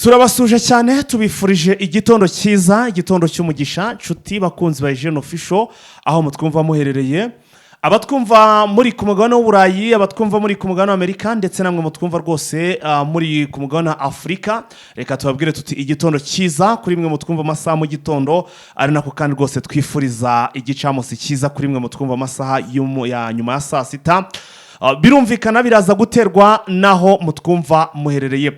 Turabasuje cyane, tubifurije igitondo cyiza, igitondo cy'umugisha, nshuti bakunzi ba Eugene Official, aho mutwumva muherereye, abatwumva muri ku mugabane w'Uburayi, abatwumva muri ku mugabane w'Amerika, ndetse namwe mutwumva rwose muri ku mugabane wa Afurika. Reka tubabwire tuti igitondo cyiza kuri mwe mutwumva amasaha mu gitondo, ari nako kandi rwose twifuriza igicamunsi cyiza kuri mwe mutwumva amasaha ya nyuma ya saa sita. Birumvikana biraza guterwa n'aho mutwumva muherereye.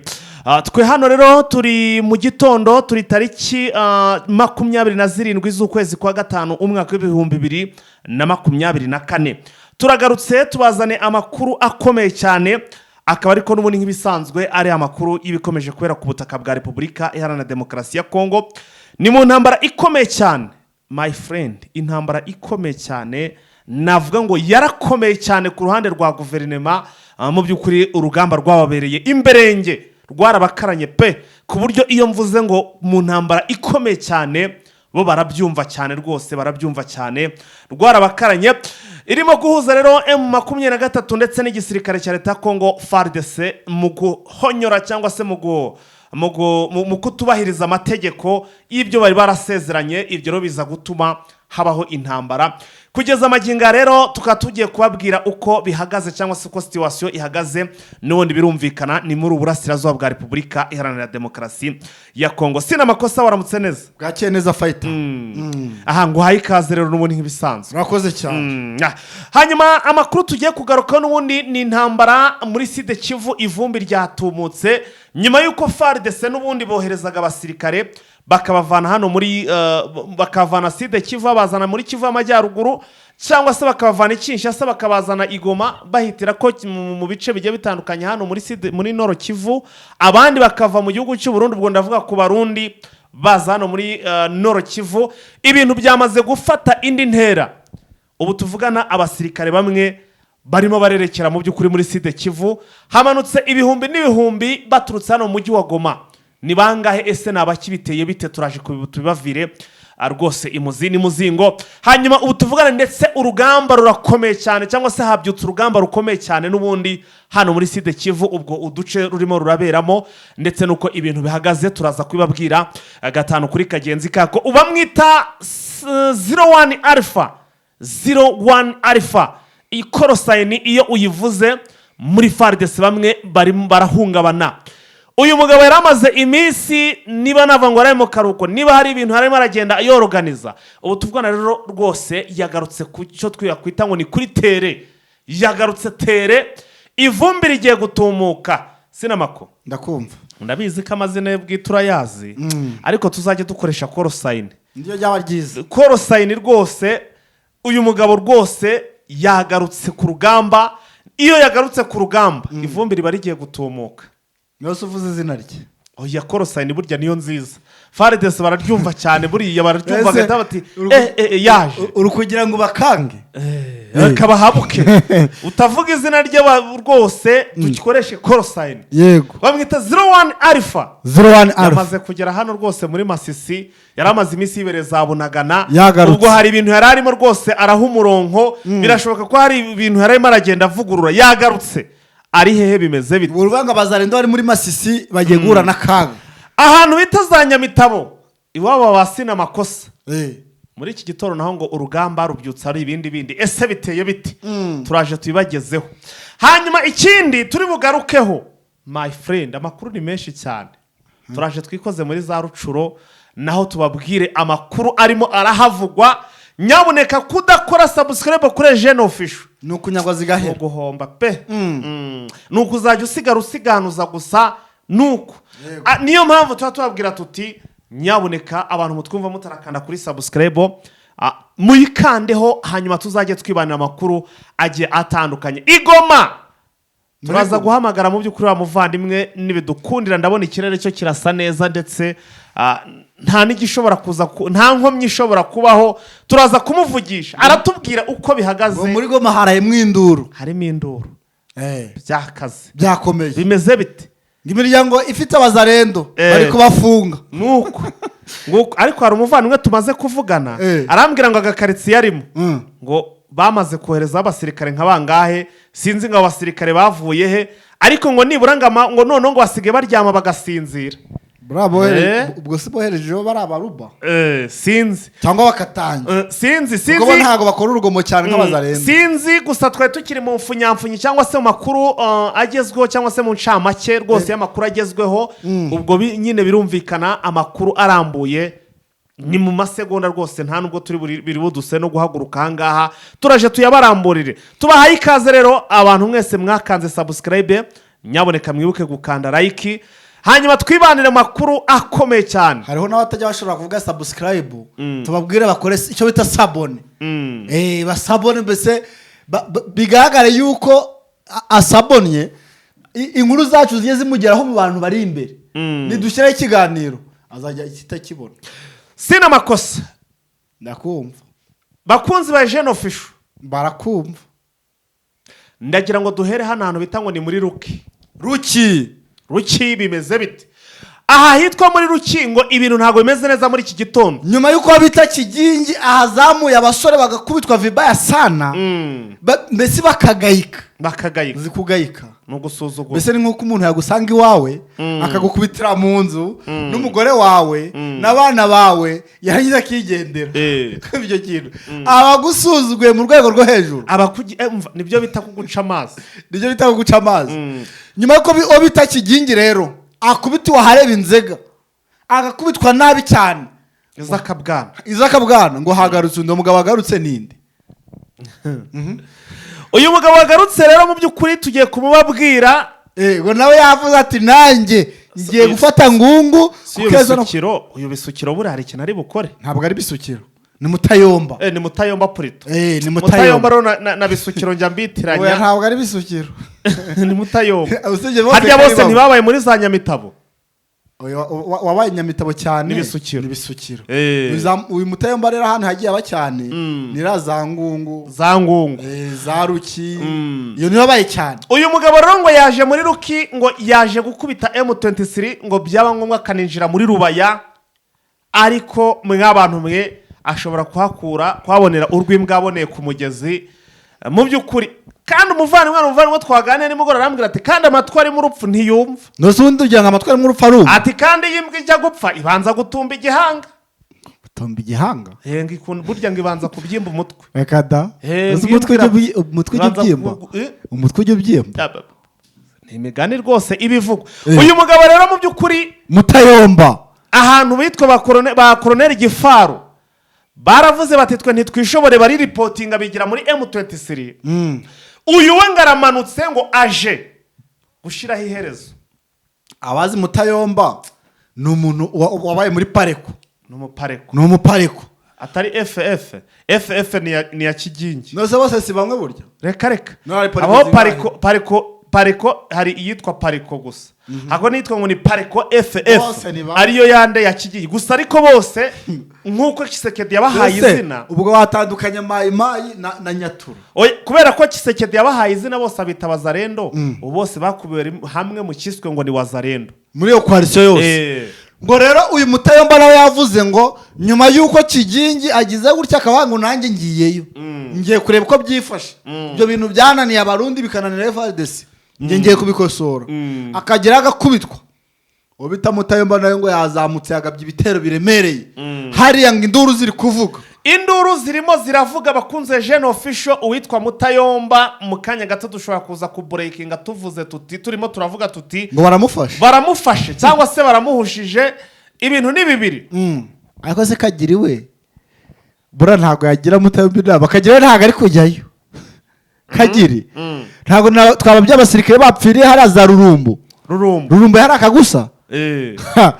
Twe hano rero turi mu gitondo, turi tariki 27 z'ukwezi kwa gatanu, umwaka w'2024. Turagarutse tubazane amakuru akomeye cyane, akaba ariko n'ubundi nk'ibisanzwe ari amakuru y'ibikomeje kubera ku butaka bwa Repubulika Iharanira Demokarasi ya Kongo. Ni mu ntambara ikomeye cyane, my friend, intambara ikomeye cyane, navuga ngo yarakomeye cyane ku ruhande rwa guverinema. Mu by'ukuri urugamba rwababereye imberenge, rwarabakaranye pe, ku buryo iyo mvuze ngo mu ntambara ikomeye cyane, bo barabyumva cyane rwose, barabyumva cyane. Rwarabakaranye, irimo guhuza rero M23 ndetse n'igisirikare cya leta ya Kongo FARDC mu guhonyora cyangwa se mu kutubahiriza amategeko y'ibyo bari barasezeranye. Ibyo rero biza gutuma habaho intambara. Kugeza amagingo aya rero tukaba tugiye kubabwira uko bihagaze cyangwa se uko situation ihagaze. N'ubundi birumvikana ni muri uburasirazuba bwa Repubulika Iharanira Demokarasi ya Kongo. Sina amakosa, waramutse neza? Bwakeye neza, fighter. Aha nguhaye ikaze rero n'ubundi nk'ibisanzwe. Murakoze cyane. Hanyuma amakuru tugiye kugarukaho n'ubundi ni intambara muri Sud Kivu. Ivumbi ryatumutse nyuma y'uko FARDC n'ubundi boherezaga abasirikare bakabavana hano muri bakavana Sud Kivu babazana muri Kivu y'Amajyaruguru, cyangwa se bakabavana i Kinshasa bakabazana i Goma, bahitira ko mu bice bigiye bitandukanye hano muri Sud, muri Nord Kivu, abandi bakava mu gihugu cy'u Burundi, ubwo ndavuga ku Barundi baza hano muri Nord Kivu. Ibintu byamaze gufata indi ntera. Ubu tuvugana abasirikare bamwe barimo barerekera mu by'ukuri muri Sud Kivu, hamanutse ibihumbi n'ibihumbi baturutse hano mu mujyi wa Goma. Ni bangahe ese? Ni abakibiteye bite? Turaje tubibavire rwose imuzi n'umuzingo. Hanyuma ubu tuvugana ndetse urugamba rurakomeye cyane, cyangwa se habyutse urugamba rukomeye cyane n'ubundi hano muri Sud Kivu. Ubwo uduce rurimo ruraberamo ndetse n'uko ibintu bihagaze turaza kubibabwira gatanu kuri kagenzi kako. Ubamwita 01 Alpha, 01 Alpha, iyi call sign iyo uyivuze muri FARDC bamwe barimo barahungabana. Uyu mugabo yari amaze iminsi, niba navuga ngo ari mu karuhuko, niba hari ibintu arimo aragenda yoroganiza. Ubu tuvugana rero rwose yagarutse ku cyo twakwita ngo ni kuri terrain, yagarutse terrain, ivumbi rigiye gutumuka. Sinamako? Ndakumva. Ndabizi ko amazina ye bwite urayazi, ariko tuzajya dukoresha call sign. Niryo ryaba ryiza. Call sign rwose. Uyu mugabo rwose yagarutse ku rugamba. Iyo yagarutse ku rugamba ivumbi riba rigiye gutumuka. Niba se uvuze izina rye? Oya, call sign burya niyo nziza. FARDC bararyumva cyane, buriya bararyumva Ese, bagahita bati eh eh eh, yaje. Uri kugira ngo bakange. Kabahabuke utavuga izina rye rwose, dukoreshe call sign. Yego. Bamwita 01 Alpha. 01 Alpha. Yamaze kugera hano rwose muri Masisi, yari amaze iminsi yibereye za Bunagana. Yagarutse. Ubwo hari ibintu yari arimo rwose araha umurongo, birashoboka ko hari ibintu yari arimo aragenda avugurura. Yagarutse, ari hehe? Bimeze bite? Uruvuga ngo abazarendo bari muri Masisi bagiye guhura n'akaga. Ahantu bita za Nyamitabo iwabo ba Sina Makosa, muri iki gitondo naho ngo urugamba rubyutse ari ibindi bindi. Ese biteye bite? Turaje tubibagezeho. Hanyuma ikindi turi bugarukeho, my friend, amakuru ni menshi cyane. Turaje twikoze muri za Rutshuru naho tubabwire amakuru arimo arahavugwa. Nyabuneka kudakora subscribe kuri Jene Official ni ukunyagwa ni zigahera. uguhomba pe. Ni ukuzajya usigara usiganuza gusa nuko. Niyo mpamvu tuba tubabwira tuti nyabuneka abantu mutwumva mutarakanda kuri subscribe, muyikandeho, hanyuma tuzajye twibanira amakuru agiye atandukanye. Igoma turaza Goma. guhamagara mu by'ukuri wa muvandimwe nibidukundira. Ndabona ikirere cyo kirasa neza, ndetse nta n'igishobora kuza nta nkomyi ishobora kubaho. Turaza kumuvugisha aratubwira uko bihagaze. Ngo muri Goma harayemo induru. Harimo induru. Byakaze. Byakomeye. Bimeze bite? Ngo imiryango ifite abazarendo bari kubafunga. Nuko nguko, ariko hari umuvandimwe tumaze kuvugana, arambwira ngo agakaritsiye arimo ngo bamaze koherezaho abasirikare nka bangahe, sinzi ngo abo basirikare bavuye he, ariko ngo nibura ngo noneho ngo basigaye baryama bagasinzira. Buriya ubwo si boherejeho bari abaruba? Sinzi. Cyangwa bakatangira. Sinzi. Kuko bo Sinzi. ntabwo bakora urugomo cyane nk'abazarendo. Sinzi, gusa twari tukiri mu mfunyamfunyi cyangwa se mu makuru agezweho cyangwa se mu ncamake rwose y'amakuru agezweho. Ubwo nyine birumvikana, amakuru arambuye ni mu masegonda rwose, nta nubwo turi biri buduse no guhaguruka ahangaha, turaje tuyabaramburire. Tubahaye ikaze rero abantu mwese mwakanze subscribe, nyaboneka mwibuke gukanda like, hanyuma twibanire mu makuru akomeye cyane. Hariho n'abatajya bashobora kuvuga subscribe, tubabwire bakore icyo bita s'abonner. Basabone mbese bigaragare yuko asabonnye, inkuru zacu zigiye zimugeraho mu bantu bari imbere. Nidushyiraho ikiganiro azajya kitakibona. Sina amakosa. Ndakumva. Bakunzi ba Jeune Official, Barakumva. ndagira ngo duhere hano hantu bita ngo ni muri Ruki. Ruki. Ruki bimeze bite? Aha hitwa muri Ruki ngo ibintu ntabwo bimeze neza muri iki gitondo. Nyuma y'uko bita Kigingi ahazamuye abasore bagakubitwa vibaya sana, mbese bakagayika. Bakagayika. Uzi kugayika? Ni ugusuzugura. Mbese ni nk'uko umuntu yagusanga iwawe, akagukubitira mu nzu n'umugore wawe n'abana bawe, yarangiza akigendera. Ibyo kintu aba agusuzuguye mu rwego rwo hejuru. Umva, nibyo bita kuguca amazi. Nibyo bita guca amazi. Nyuma y'uko uwo bita Kigingi rero akubitiwe ahareba inzega, agakubitwa nabi cyane, iz'akabwana. Iz'akabwana, ngo hagarutse undi mugabo. Agarutse ninde? Uyu mugabo wagarutse rero, mu by'ukuri tugiye kumubabwira. Ngo nawe yavuze ati: "Nanjye ngiye gufata Ngungu." Si uyu Kuko Bisukiro? Uyu Bisukiro buriya hari ikintu ari bukore. Ntabwo ari Bisukiro, ni Mutayomba. Ni Mutayomba purito. Ni Mutayomba. Mutayomba. Rero na Bisukiro njya Oya, mbitiranya. ntabwo ari Bisukiro. Ni Mutayomba. Usibye bose Harya kari bose bamwe. ntibabaye muri za Nyamitabo? Oya, wabaye Nyamitabo cyane. Ni Bisukiro. Ni Bisukiro. Uyu Mutayomba rero ahantu hagiye aba cyane ni za Ngungu. Za Ngungu. Za Ruki, iyo niyo yabaye cyane. Uyu mugabo rero ngo yaje muri Ruki, ngo yaje gukubita M23, ngo byaba ngombwa akaninjira muri Rubaya, ariko mw'abantu mwe ashobora kuhakura kuhabonera urw'imbwa aboneye ku mugezi. Mu by'ukuri kandi umuvandimwe twaganiriye nimugoroba arambwira ati: "Kandi amatwi arimo urupfu ntiyumva." Nose ubundi ugira ngo amatwi arimo urupfu arumva? Ati: "Kandi iyo imbwa ijya gupfa ibanza gutumba igihanga." Gutumba igihanga? Ngo burya ngo ibanza kubyimba umutwe. Reka da. Nose ngo umutwe imbwa umutwe ujya ibanza ubyimba? Umutwe ujya ubyimba? Ni imigani rwose ibivugwa. Uyu mugabo rero mu by'ukuri, Mutayomba. ahantu bitwa ba koroneri Gifaru baravuze bati: "Twe ntitwishobore." Bariripotinga bigira muri M23. Uyu we ngo aramanutse, ngo aje gushyiraho iherezo. Abazi Mutayomba ni umuntu wabaye muri Pareko. Ni umupareko. Ni umupareko. Atari FF. FF ni iya Kigingi. Nose bose si bamwe burya? Reka reka. No, hari pareko Abaho zingahe? Pareko, hari iyitwa Pareko gusa, hako n'iyitwa ngo ni Pareko FF. Bose ni bamwe. Ariyo yande ya Kigingi gusa, ariko bose nk'uko Kisekedi yabahaye Mbese, izina. ubwo watandukanya Mayimayi na Nyatura? Oya, kubera ko Kisekedi yabahaye izina bose abita Wazarendo, ubu bose bakubiwe hamwe mu kiswe ngo ni Wazarendo. Muri iyo coalition yose. Ngo rero uyu Mutayomba nawe yavuze ngo nyuma y'uko Kigingi agize gutya akavuga ngo: "Nanjye ngiyeyo, ngiye kureba uko byifashe, ibyo bintu byananiye Abarundi bikananira FARDC, njye ngiye kubikosora," akagera agakubitwa, uwo bita Mutayomba nawe ngo yazamutse, yagabye ibitero biremereye hariya, ngo induru ziri kuvuga. Induru zirimo ziravuga. Bakunze Jeune Official, uwitwa Mutayomba mu kanya gato dushobora kuza kuburekinga tuvuze tuti, turimo turavuga tuti Ngo baramufashe. Baramufashe cyangwa se baramuhushije, ibintu ni bibiri. Ariko se Kagiri we buriya ntabwo yagira Mutayomba inama? Kagira we ntabwo ari kujyayo. Kagiri ntabwo twaba by'abasirikare bapfiriye hariya za Rurumbu. Rurumbu. Rurumbu hari akagusa. Ha,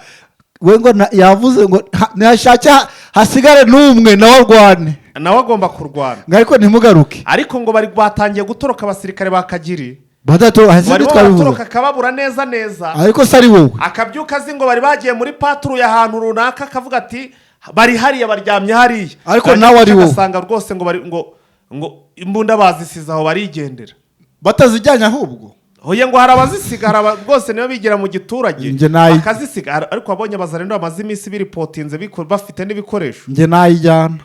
we ngo yavuze ngo ntihashake hasigare n'umwe nawe arwane. Nawe agomba kurwana. Ngo ariko ntimugaruke. Ariko ngo bari batangiye gutoroka abasirikare ba Kagiri. Badato hasi. Barimo Twabivuze. baratoroka akababura neza neza. Ariko se ari wowe? Akabyuka azi ngo bari bagiye muri patrouille ahantu runaka, akavuga ati: "Bari hariya, baryamye hariya." Ariko Yajya nawe ari wowe. agasanga rwose ngo bari ngo imbunda bazisize aho, barigendera. Batazijyanye ahubwo. Hoye, ngo hari abazisiga, hari rwose niyo bigira mu giturage Njye bakazisiga. Ariko wabonye Abazarendo bamaze iminsi biripotinze bafite n'ibikoresho. Njye nayijyana,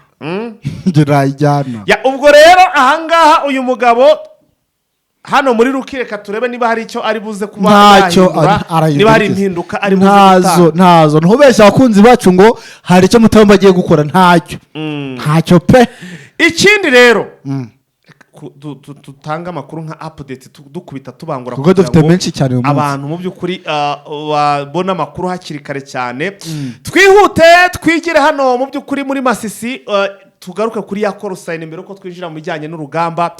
njye nayijyana. Ya, ubwo rero ahangaha uyu mugabo Hano muri rookie, reka turebe niba hari icyo ari buze kuba Ntacyo yahindura, arahindura. niba hari Iki? impinduka ari buze Ntazo. gutanga. Ntazo. Ntubeshye abakunzi bacu ngo hari icyo Mutayomba agiye gukora. Ntacyo, ntacyo pe. Ikindi rero, dutange amakuru nka update, dukubita tubangura Kuko kugira dufite ngo menshi cyane uyu munsi. abantu mu by'ukuri babone amakuru hakiri kare cyane. Twihute, twigire hano mu by'ukuri muri Masisi, tugaruke kuri ya call sign mbere uko twinjira mu bijyanye n'urugamba.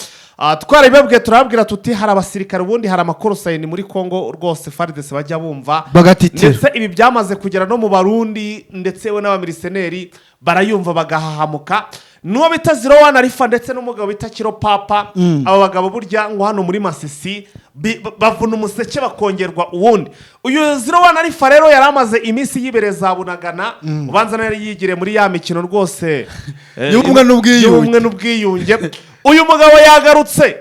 Twarabibabwiye, turababwira tuti hari abasirikare, ubundi hari ama call sign muri Congo rwose FARDC bajya bumva bagatitira. Ndetse ibi byamaze kugera no mu Barundi, ndetse we n'abamiriseneri barayumva bagahahamuka. N'uwo bita Zero One Alpha ndetse n'umugabo bita Kiro Papa, aba bagabo burya ngo hano muri Masisi bavuna umuseke bakongerwa uwundi. Uyu Zero One Alpha rero yari amaze iminsi yibereye za Bunagana, ubanza nayo yari yigiriye muri ya mikino rwose y'ubumwe n'ubwiyunge. Y'ubumwe n'ubwiyunge. Uyu mugabo yagarutse.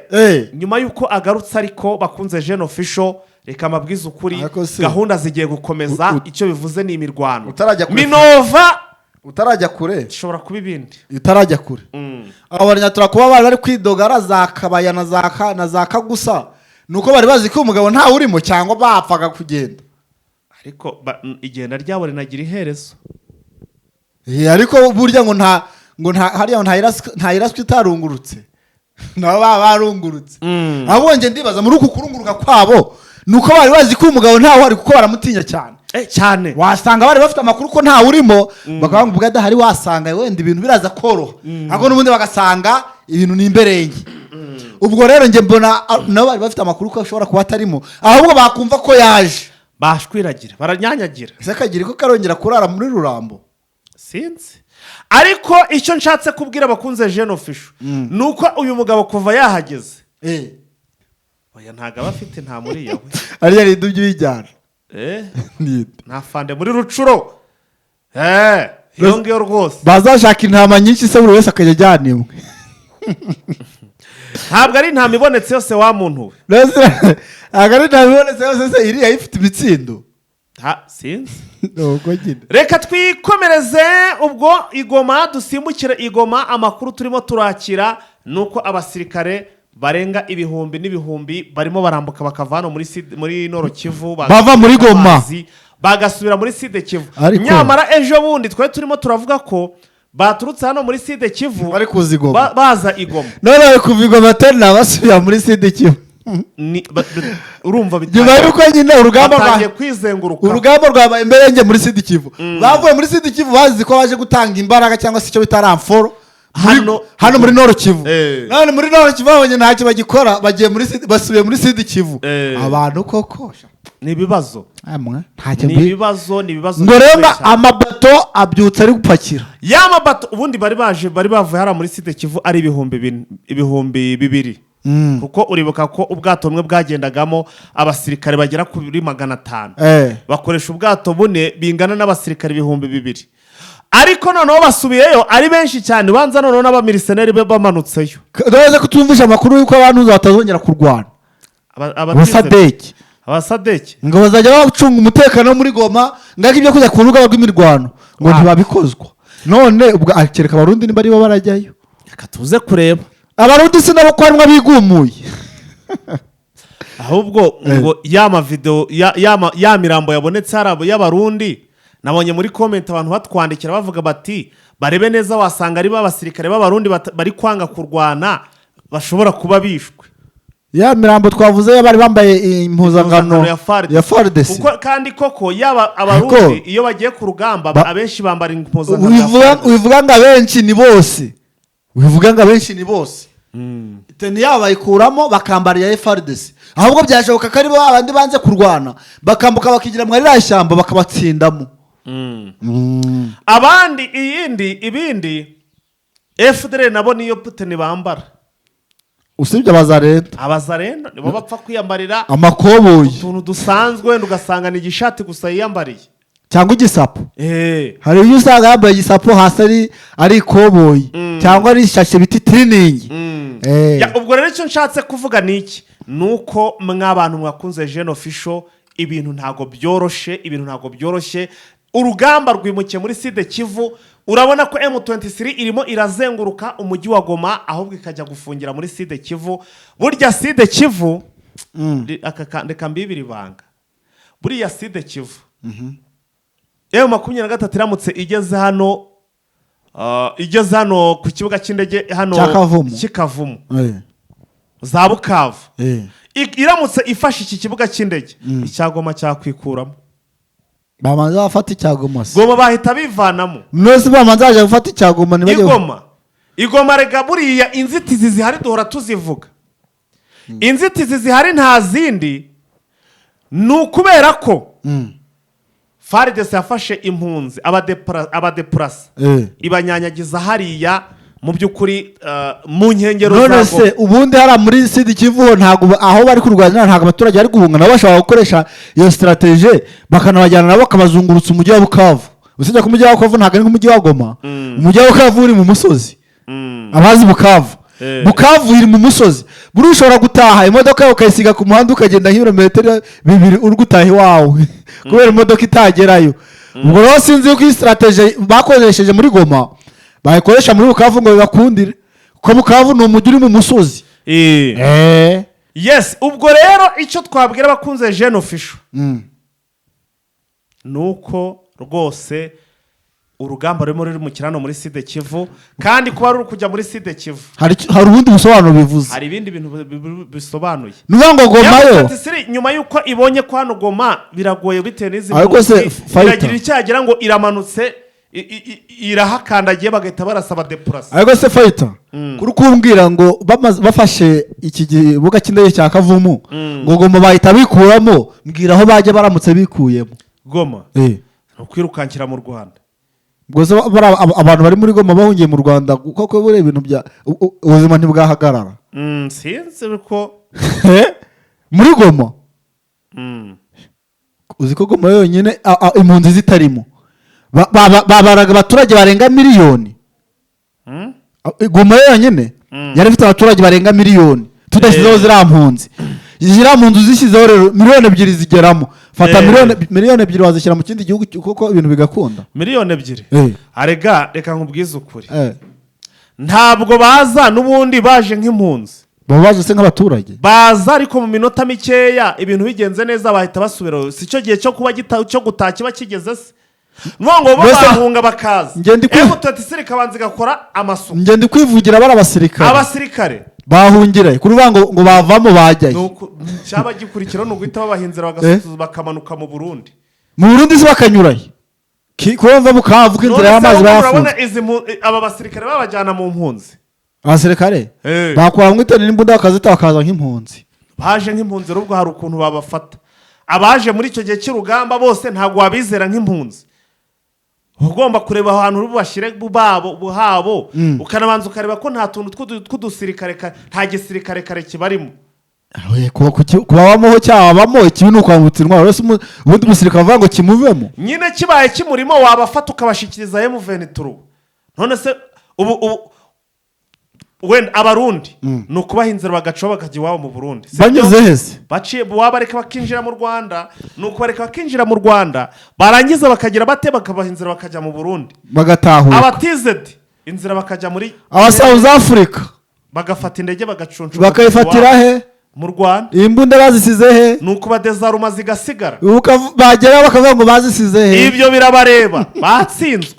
Nyuma y'uko agarutse ariko, bakunze Jene Official, reka mbabwize ukuri, Ariko se- gahunda zigiye gukomeza. Icyo bivuze ni imirwano. Utarajya kure. Minova Utarajya kure. ishobora kuba ibindi. Utarajya kure, abo banyatura kuba bari bari kwidogara za Kabaya na za Kagusa, ni uko bari bazi ko umugabo ntawe urimo, cyangwa bapfaga kugenda? Ariko igenda ryabo rinagira iherezo. Ariko burya ngo nta hariya ngo nta iraswi itarungurutse, nabo baba barungurutse. Ahubwo njye ndibaza, muri uku kurunguruka kwabo, ni uko bari bazi ko umugabo ntawe uhari, kuko baramutinya cyane? Cyane. Wasanga bari bafite amakuru ko ntawe urimo, bakavuga ngo ubwo adahari wasanga wenda ibintu biraza koroha, ariko n'ubundi bagasanga ibintu ni imberenge. Ubwo rero njye mbona nabo bari bafite amakuru ko ashobora kuba atarimo, ahubwo bakumva ko yaje bashwiragira, baranyanyagira. Ese kagira ko karongera kurara muri Rurambo? Sinzi, ariko icyo nshatse kubwira abakunze Jene Official ni uko uyu mugabo kuva yahageze, oya, ntabwo aba afite, nta muriya we. Ariya ni ibyo uyijyana. Nta fande muri Rucuro. Iyo ngiyo rwose. Bazashaka intama nyinshi se, buri wese akajya ajyana imwe. Ntabwo ari intama ibonetse yose, wa muntu we. Ntabwo ari intama ibonetse yose se, iriya ifite imitsindo? Sinzi. Nuko nyine. Reka twikomereze ubwo igoma, dusimbukire igoma. Amakuru turimo turakira ni uko abasirikare barenga ibihumbi n'ibihumbi barimo barambuka bakava hano muri Nord Kivu, Bava muri Goma. amazi, bagasubira muri Sud Kivu. Nyamara ejo bundi twari turimo turavuga ko baturutse hano muri Sud Kivu Bari kuza i Goma. Baza i Goma. None bari kuva i Goma tena basubira muri Sud Kivu. Urumva Nyuma bitangiye, y'uko nyine urugamba rwa batangiye kwizenguruka. Urugamba rwabaye imberenge muri Sud Kivu, bavuye muri Sud Kivu bazi ko baje gutanga imbaraga cyangwa se icyo bita renfort hano muri Nord Kivu. None muri Nord Kivu babonye ntacyo bagikora, bagiye muri Sud, basubiye muri Sud Kivu. Abantu koko. Ni ibibazo. Amwe ntacyo Ni mbi. ibibazo, ni ibibazo Ngo rero bikomeye ngo cyane. amabato abyutse ari gupakira. Ya mabato ubundi bari baje, bari bavuye hariya muri Sud Kivu ari 4000, 2000, kuko uribuka ko ubwato bumwe bwagendagamo abasirikare bagera kuri 500. Bakoresha ubwato bune bingana n'abasirikare 2000, ariko noneho basubiyeyo ari benshi cyane, banza noneho n'abamiriseneri be bamanutseyo. Ndabaza ko tumvishe amakuru y'uko abantu batazongera kurwana. Abasadeki. Abasadeki. Ngo bazajya bacunga umutekano wo muri Goma, ngako ibyo kujya ku rubuga rw'imirwano ngo ntibabikozwa. None ubwo akereka Abarundi niba aribo barajyayo. Reka tuze kureba. Abarundi si nabo ko harimo abigumuye. Ahubwo ngo ya mavideo ya mirambo yabonetse hari y'Abarundi, nabonye muri comment abantu batwandikira bavuga bati barebe neza, wasanga ari abasirikare b'Abarundi bari kwanga kurwana, bashobora kuba bishwe. Ya mirambo twavuze bari bambaye impuzankano ya FARDC. Ya FARDC. Kuko kandi koko yaba Abarundi iyo bagiye ku rugamba, abenshi bambara impuzankano ya FARDC. Wivuga ngo abenshi ni bose, wivuga ngo abenshi ni bose. Tenue yabo bayikuramo bakambara iya FARDC. Ahubwo byashoboka ko ari bo abandi banze kurwana, bakambuka bakigira muri ririya shyamba, bakabatsindamo. Abandi iyindi ibindi FDLR nabo niyo tenue bambara. Usibye abazarenda. Abazarenda nibo bapfa kwiyambarira amakoboyi, utuntu dusanzwe, wenda ugasanga ni igishati gusa yiyambariye. Cyangwa igisapo. Hari ibyo usanga yambaye igisapo, hasi ari ikoboyi cyangwa ari ishashe bita itiriningi. Ya, ubwo rero icyo nshatse kuvuga ni iki? Ni uko mw'abantu mwakunze Jene Official, ibintu ntabwo byoroshye, ibintu ntabwo byoroshye. Urugamba rwimukiye muri Sud Kivu. Urabona ko M23 irimo irazenguruka umujyi wa Goma, ahubwo ikajya gufungira muri Sud Kivu. Burya Sud Kivu, reka mbibire ibanga, buriya Sud Kivu, M23 iramutse igeze hano, igeze hano ku kibuga cy'indege hano Cya Kavumu. cy'i Kavumu, za Bukavu, iramutse ifashe iki kibuga cy'indege, icya Goma cyakwikuramo. Bamanza bafata icya Goma se? Goma bahita bivanamo. Mwese bamanza baje gufata icya Goma, ntibajye. I Goma rega buriya inzitizi zihari duhora tuzivuga. Inzitizi zihari nta zindi, ni ukubera ko FARDC yafashe impunzi, abadéplacés, ibanyanyagiza hariya mu by'ukuri, mu nkengero None za se Goma. ubundi hariya muri Sud Kivu ho, ntabwo aho bari kurwanira, ntabwo abaturage bari guhunga? Nabo bashobora gukoresha iyo stratégie, bakanabajyana nabo, bakabazungurutsa umujyi wa Bukavu. Usibye ko umujyi wa Bukavu ntabwo ari nk'umujyi wa Goma. Umujyi wa Bukavu uri mu musozi. Abazi Bukavu, Bukavu iri mu musozi. Buriya ushobora gutaha imodoka yawe ukayisiga ku muhanda, ukagenda nk'ibirometero 2 uri gutaha iwawe, kubera imodoka itagerayo. Ubwo rero sinzi yuko iyi stratégie bakoresheje muri Goma bayikoresha muri Bukavu ngo bibakundire, kuko Bukavu ni umujyi uri mu musozi. Yes, ubwo rero icyo twabwira abakunze Jeune Official ni uko rwose urugamba rurimo ruri mu kirano muri Sud Kivu, kandi kuba ruri kujya muri Sud Kivu, Hari ubundi busobanuro bivuze. Hari ibindi bintu bisobanuye. Ni ukuvuga ngo Goma yo M23, nyuma y'uko ibonye ko hano Goma biragoye bitewe n'izi Ariko se, mpunzi, fighter. iragira icyo yagira ngo iramanutse, irahakandagiye, bagahita barasa abadéplacés. Ariko se fighter, kuri kumbwira ngo bafashe iki kibuga cy'indege cya Kavumu, ngo Goma bahita bikuramo, mbwira aho bajya baramutse bikuyemo. Goma ni ukwirukankira mu Rwanda. Ubwo se abantu bari muri Goma bahungiye mu Rwanda, kuko buriya ibintu bya ubuzima ntibwahagarara? Sinzi ko. Muri Goma, uzi ko Goma yonyine, impunzi zitarimo, babaraga abaturage barenga miliyoni. Goma yonyine yari ifite abaturage barenga miliyoni, tudashyizeho ziriya mpunzi. Ziriya mpunzi uzishyizeho rero, miliyoni 2 zigeramo. Fata miliyoni 2 wazishyira mu kindi gihugu kuko ibintu bigakunda. Miliyoni 2? Arega reka nkubwize ukuri, ntabwo baza n'ubundi baje nk'impunzi. Baba baje se nk'abaturage? Baza, ariko mu minota mikeya ibintu bigenze neza bahita basubira. Si cyo gihe cyo kuba cyo gutaha kiba kigeze se? Nuvuga ngo bo barahunga bakaza, Njye ndi M23 ikabanza igakora amasuku. Njye ndi kwivugira bari abasirikare. Abasirikare. Bahungira kuri ngo bavamo bajyayo? Nuko cyaba gikurikiraho ni uguhita babaha inzira, bakamanuka mu Burundi. Mu Burundi se bakanyurayo? Kuba bava Bukavu, ko inzira None se y'amazi ahubwo bayafunze. urabona aba basirikare babajyana mu mpunzi? Abasirikare bakuramo itoni n'imbunda bakazita, bakaza nk'impunzi. Baje nk'impunzi rero, ubwo hari ukuntu babafata. Abaje muri icyo gihe cy'urugamba bose ntabwo wabizera nk'impunzi. Ugomba kureba ahantu uri bubashyire babo habo, ukanabanza ukareba ko nta tuntu tw'udusirikare nta gisirikare kare kibarimo. Oye, kubabamo ho cyabamo, ikibi ni ukwambutsa intwaro. Ese ubundi umusirikare avuga ngo kimuvemo? Nyine kibaye kimurimo, wabafata ukabashyikiriza M23. None se ubu wenda Abarundi ni ukubaha inzira bagacaho bakajya iwabo mu Burundi, si byo? Banyuze hese? Baciye, wabareka bakinjira mu Rwanda, ni ukubareka bakinjira mu Rwanda, barangiza bakagira bate? Bakabaha inzira bakajya mu Burundi. Bagatahuka. Abatizedi inzira bakajya muri Aba South Africa bagafata indege bagacuncura bakayifatira he? Mu Rwanda. Imbunda bazisize he? Ni ukubadésarma zigasigara. Bageraho bakavuga ngo bazisize he? Ibyo birabareba, batsinzwe,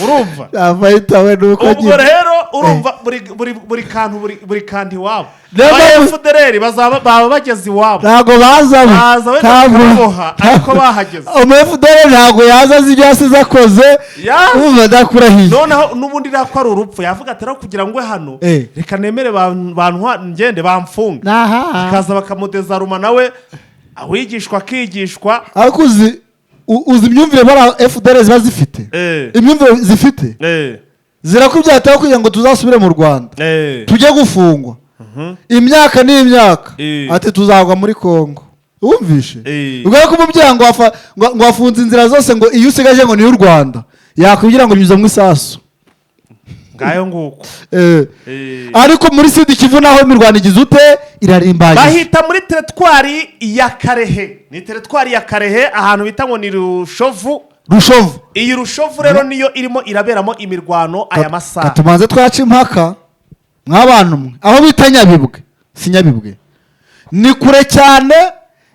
urumva? Afahita we ni uko Ubwo nyine. rero urumva buri kantu, buri kantu iwabo. Niyo Aba FDLR bazaba baba bageze iwabo. Ntabwo bazamo. Baza wenda bakaboha, ariko bahageze. Umu FDLR ntabwo yaza azi ibyo yasize akoze. Umva, ndakurahiye. Noneho n'ubundi rero ko ari urupfu, yavuga ati rero kugira ngo hano, reka nemere ngende bamfunge. Aha. Akaza bakamudésarma, nawe awigishwa akigishwa. Ariko uzi imyumvire bara FDLR ziba zifite? Imyumvire zifite zirakubyataho kugira ngo tuzasubire mu Rwanda, tujye gufungwa imyaka n'imyaka, ati tuzagwa muri Kongo. Wumvishe? Ubwo ko umubyeyi ngo wafunze inzira zose, ngo iyo usigaje ngo ni iy'u Rwanda, yakubwira ngo nyuze mu isasu. Ngayo nguko. Ariko muri Sud Kivu naho imirwano igize ute? Irarimbanyije. Bahita muri teritwari ya Karehe, ni teritwari ya Karehe, ahantu bita ngo ni Rushovu. Rushovu. Iyi Rushovu rero niyo irimo iraberamo imirwano aya masaha. Katubanze twaca impaka mw'abantu mwe. Aho bita Nyabibwe, si Nyabibwe, ni kure cyane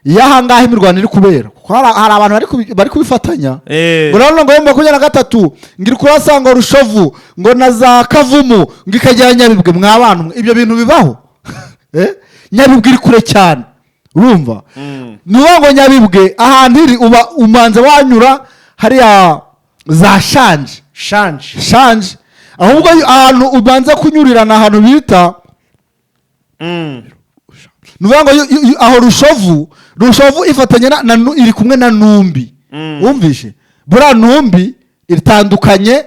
y'ahangaha imirwano iri kubera, kuko hari abantu bari kubifatanya. Ngo rero ngo M23 ngo iri kurasanga Rushovu ngo na za Kavumu, ngo ikagera Nyabibwe. Mw'abantu mwe, ibyo bintu bibaho? Eh? Nyabibwe iri kure cyane, urumva? Ni ukuvuga ngo Nyabibwe ahantu iri, uba umanza wanyura hariya za Shanje. Shanje. Shanje. Ahubwo ahantu ubanza kunyurira ni ahantu bita, ni ukuvuga ngo aho Rushovu ifatanye na iri kumwe na Numbi. Wumvishe? Buriya Numbi itandukanye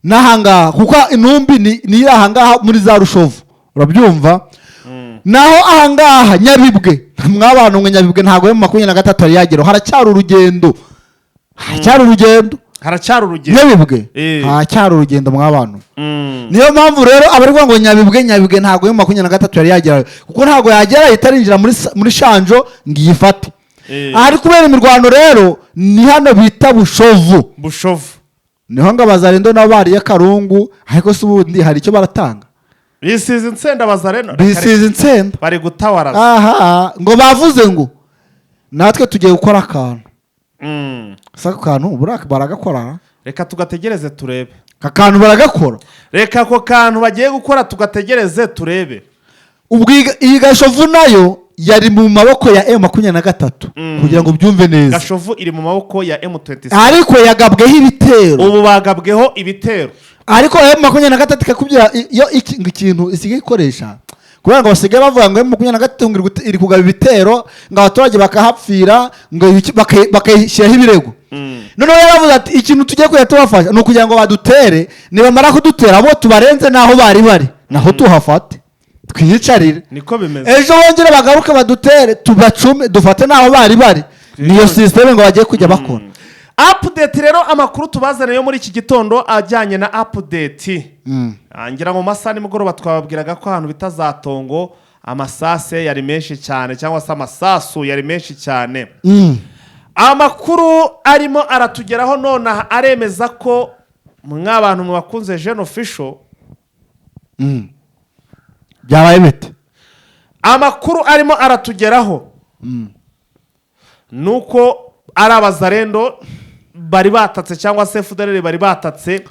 n'ahangaha, kuko Numbi ni iri ahangaha muri za Rushovu, urabyumva? Naho ahangaha Nyabibwe, mw'abantu mwe, Nyabibwe ntabwo M23 yari yageraho. Haracyari urugendo, haracyari urugendo. Haracyari urugendo. Nyabibwe haracyari urugendo, mw'abantu. Niyo mpamvu rero abari kuvuga ngo Nyabibwe, Nyabibwe ntabwo M23 yari yagerayo, kuko ntabwo yagera itarinjira muri Shanjo ngo iyifate. Ahari kubera imirwano rero ni hano bita Bushovu. Bushovu. Niho ngo abazarendo nabo bariye karungu. Ariko se ubundi hari icyo baratanga? Bisize insenda bazareno. Bisize insenda. Bari gutawaraza. Aha ngo bavuze ngo natwe tugiye gukora akantu. Se ako kantu buriya baragakora? Reka tugategereze turebe. Aka kantu baragakora. Reka ako kantu bagiye gukora tugategereze turebe. Ubwo iyi Gashovu nayo yari mu maboko ya M23, kugira ngo ubyumve neza. Gashovu iri mu maboko ya M23. Ariko yagabweho ibitero. Ubu bagabweho ibitero. Ariko M23 ikakubwira iyo ngo ikintu isigaye ikoresha, kubera ngo basigaye bavuga ngo M23 ngo iri kugaba ibitero, ngo abaturage bakahapfira, ngo bakayishyiraho ibirego. Noneho yaravuze ati ikintu tugiye kujya tubafasha ni ukugira ngo badutere, nibamara kudutera abo tubarenze n'aho bari bari naho tuhafate twiyicarire. Niko bimeze. Ejo bongere bagaruke badutere, tubacume, dufate n'aho bari bari. Niyo système ngo bagiye kujya bakora. Update rero, amakuru tubazaniye yo muri iki gitondo ajyanye na update. Ngira ngo mu masaha nimugoroba twababwiraga ko ahantu bita za Tongo amasase yari menshi cyane, cyangwa se amasasu yari menshi cyane. Amakuru arimo aratugeraho nonaha aremeza ko mw'abantu mubakunze Jeune Official. Byabaye bite? Amakuru arimo aratugeraho nuko ari abazarendo bari batatse, cyangwa se FDLR bari batatse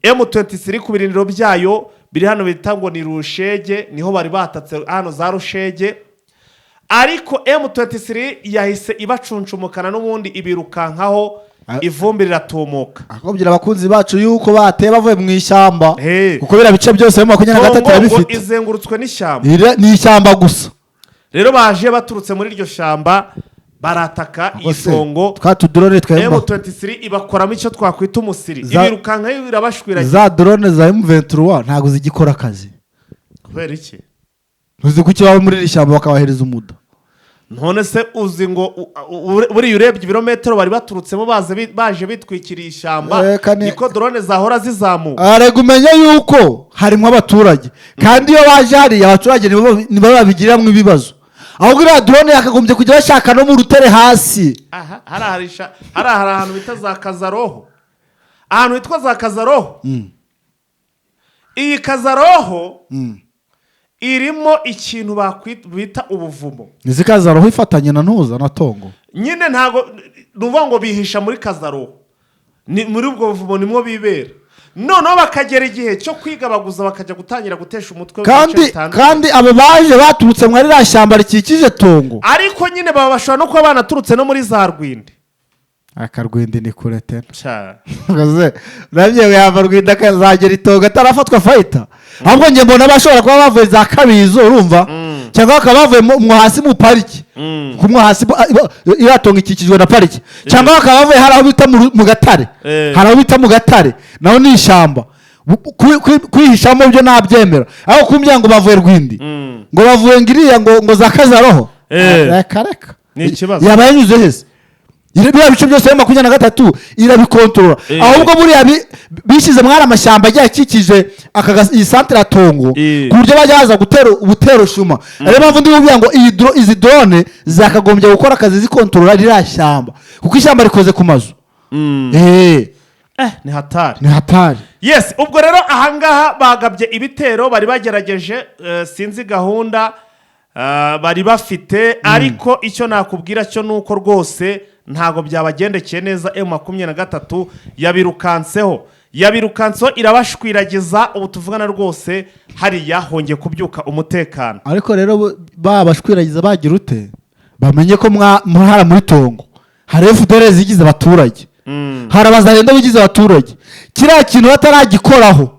M23 ku birindiro byayo biri hano bita ngo ni Rushege. Niho bari batatse hano za Rushege, ariko M23 yahise ibacuncumukana n'ubundi ibirukankaho. Ivumbi riratumuka. Akubwira abakunzi bacu yuko bateye bavuye mu ishyamba, Hey. kuko biriya bice byose M23 Tongo ngo irabifite. izengurutswe n'ishyamba. Ni ishyamba gusa. Rero baje baturutse muri iryo shyamba, barataka Ubwo se, itongo. twa tudrone twa M23 ibakoramo icyo twakwita umusiri, ibirukankayo, irabashwiragira. Za drone za M23 ntabwo zigikora akazi. Kubera iki? Ntuzi kuki baba muri iri shyamba bakabahereza umuda? None se uzi ngo buriya urebye ibirometero bari baturutsemo baze baje bitwikiriye ishyamba, niko drone zahora zizamuka. Arega umenye yuko harimo abaturage, kandi iyo baje hariya abaturage nibo babigiriramo ibibazo. Ahubwo iriya drone yakagombye kujya bashaka no mu rutare hasi. Aha hari ahantu bita za Kazaroho, ahantu hitwa za Kazaroho. Iyi Kazaroho irimo ikintu bita ubuvumo. Izi Kazaroho ifatanye na ntuza na Tongo. Nyine ntabwo ni ukuvuga ngo bihisha muri Kazaroho, ni muri ubwo buvumo nimwo bibera. Noneho bakagera igihe cyo kwigabaguza, bakajya gutangira gutesha umutwe mu bice Kandi bitandukanye. kandi abo baje baturutse muri ririya shyamba rikikije Tongo. Ariko nyine baba bashobora no kuba banaturutse no muri za Rwindi. Akarwindi ni kure tena. Cya. Urabye yava Rwindi akazagera Itongo atarafatwa fayita. Ahubwo njye mbona bashobora kuba bavuye za Kabizo, urumva, cyangwa bakaba bavuye mu hasi mu pariki, kuko mo hasi iriya Tongo ikikijwe na pariki, cyangwa bakaba bavuye hari aho bita mu Gatare. Hari aho bita mu Gatare, naho ni ishyamba. Kwihishamo byo nabyemera, aho kumbwira ngo bavuye Rwindi, ngo bavuye ngo iriya ngo za Kazaroho. Reka reka. Ni ikibazo. Yaba yanyuze hese? Biriya bice byose M23 irabikontorora. Ahubwo buriya bishyize mwari amashyamba agiye akikije iyi santere ya Tongo, ku buryo bajya baza gutera ubutero shuma. Ariyo mpamvu ndi kubwira ngo izi drone zakagombye gukora akazi zikontorora ririya shyamba, kuko ishyamba rikoze ku mazu. Ni hatari. Ni hatari. Yes, ubwo rero ahangaha bagabye ibitero, bari bagerageje, sinzi gahunda bari bafite, ariko icyo nakubwira cyo ni uko rwose ntabwo byabagendekeye neza. M23 yabirukanseho irabashwiragiza. Ubu tuvugana rwose hariya hongeye kubyuka umutekano. Ariko rero babashwiragiza bagira ute, bamenye ko hara muri Tongo hari FDLR zigize abaturage, hari abazarendo bigize abaturage. Kiriya kintu bataragikoraho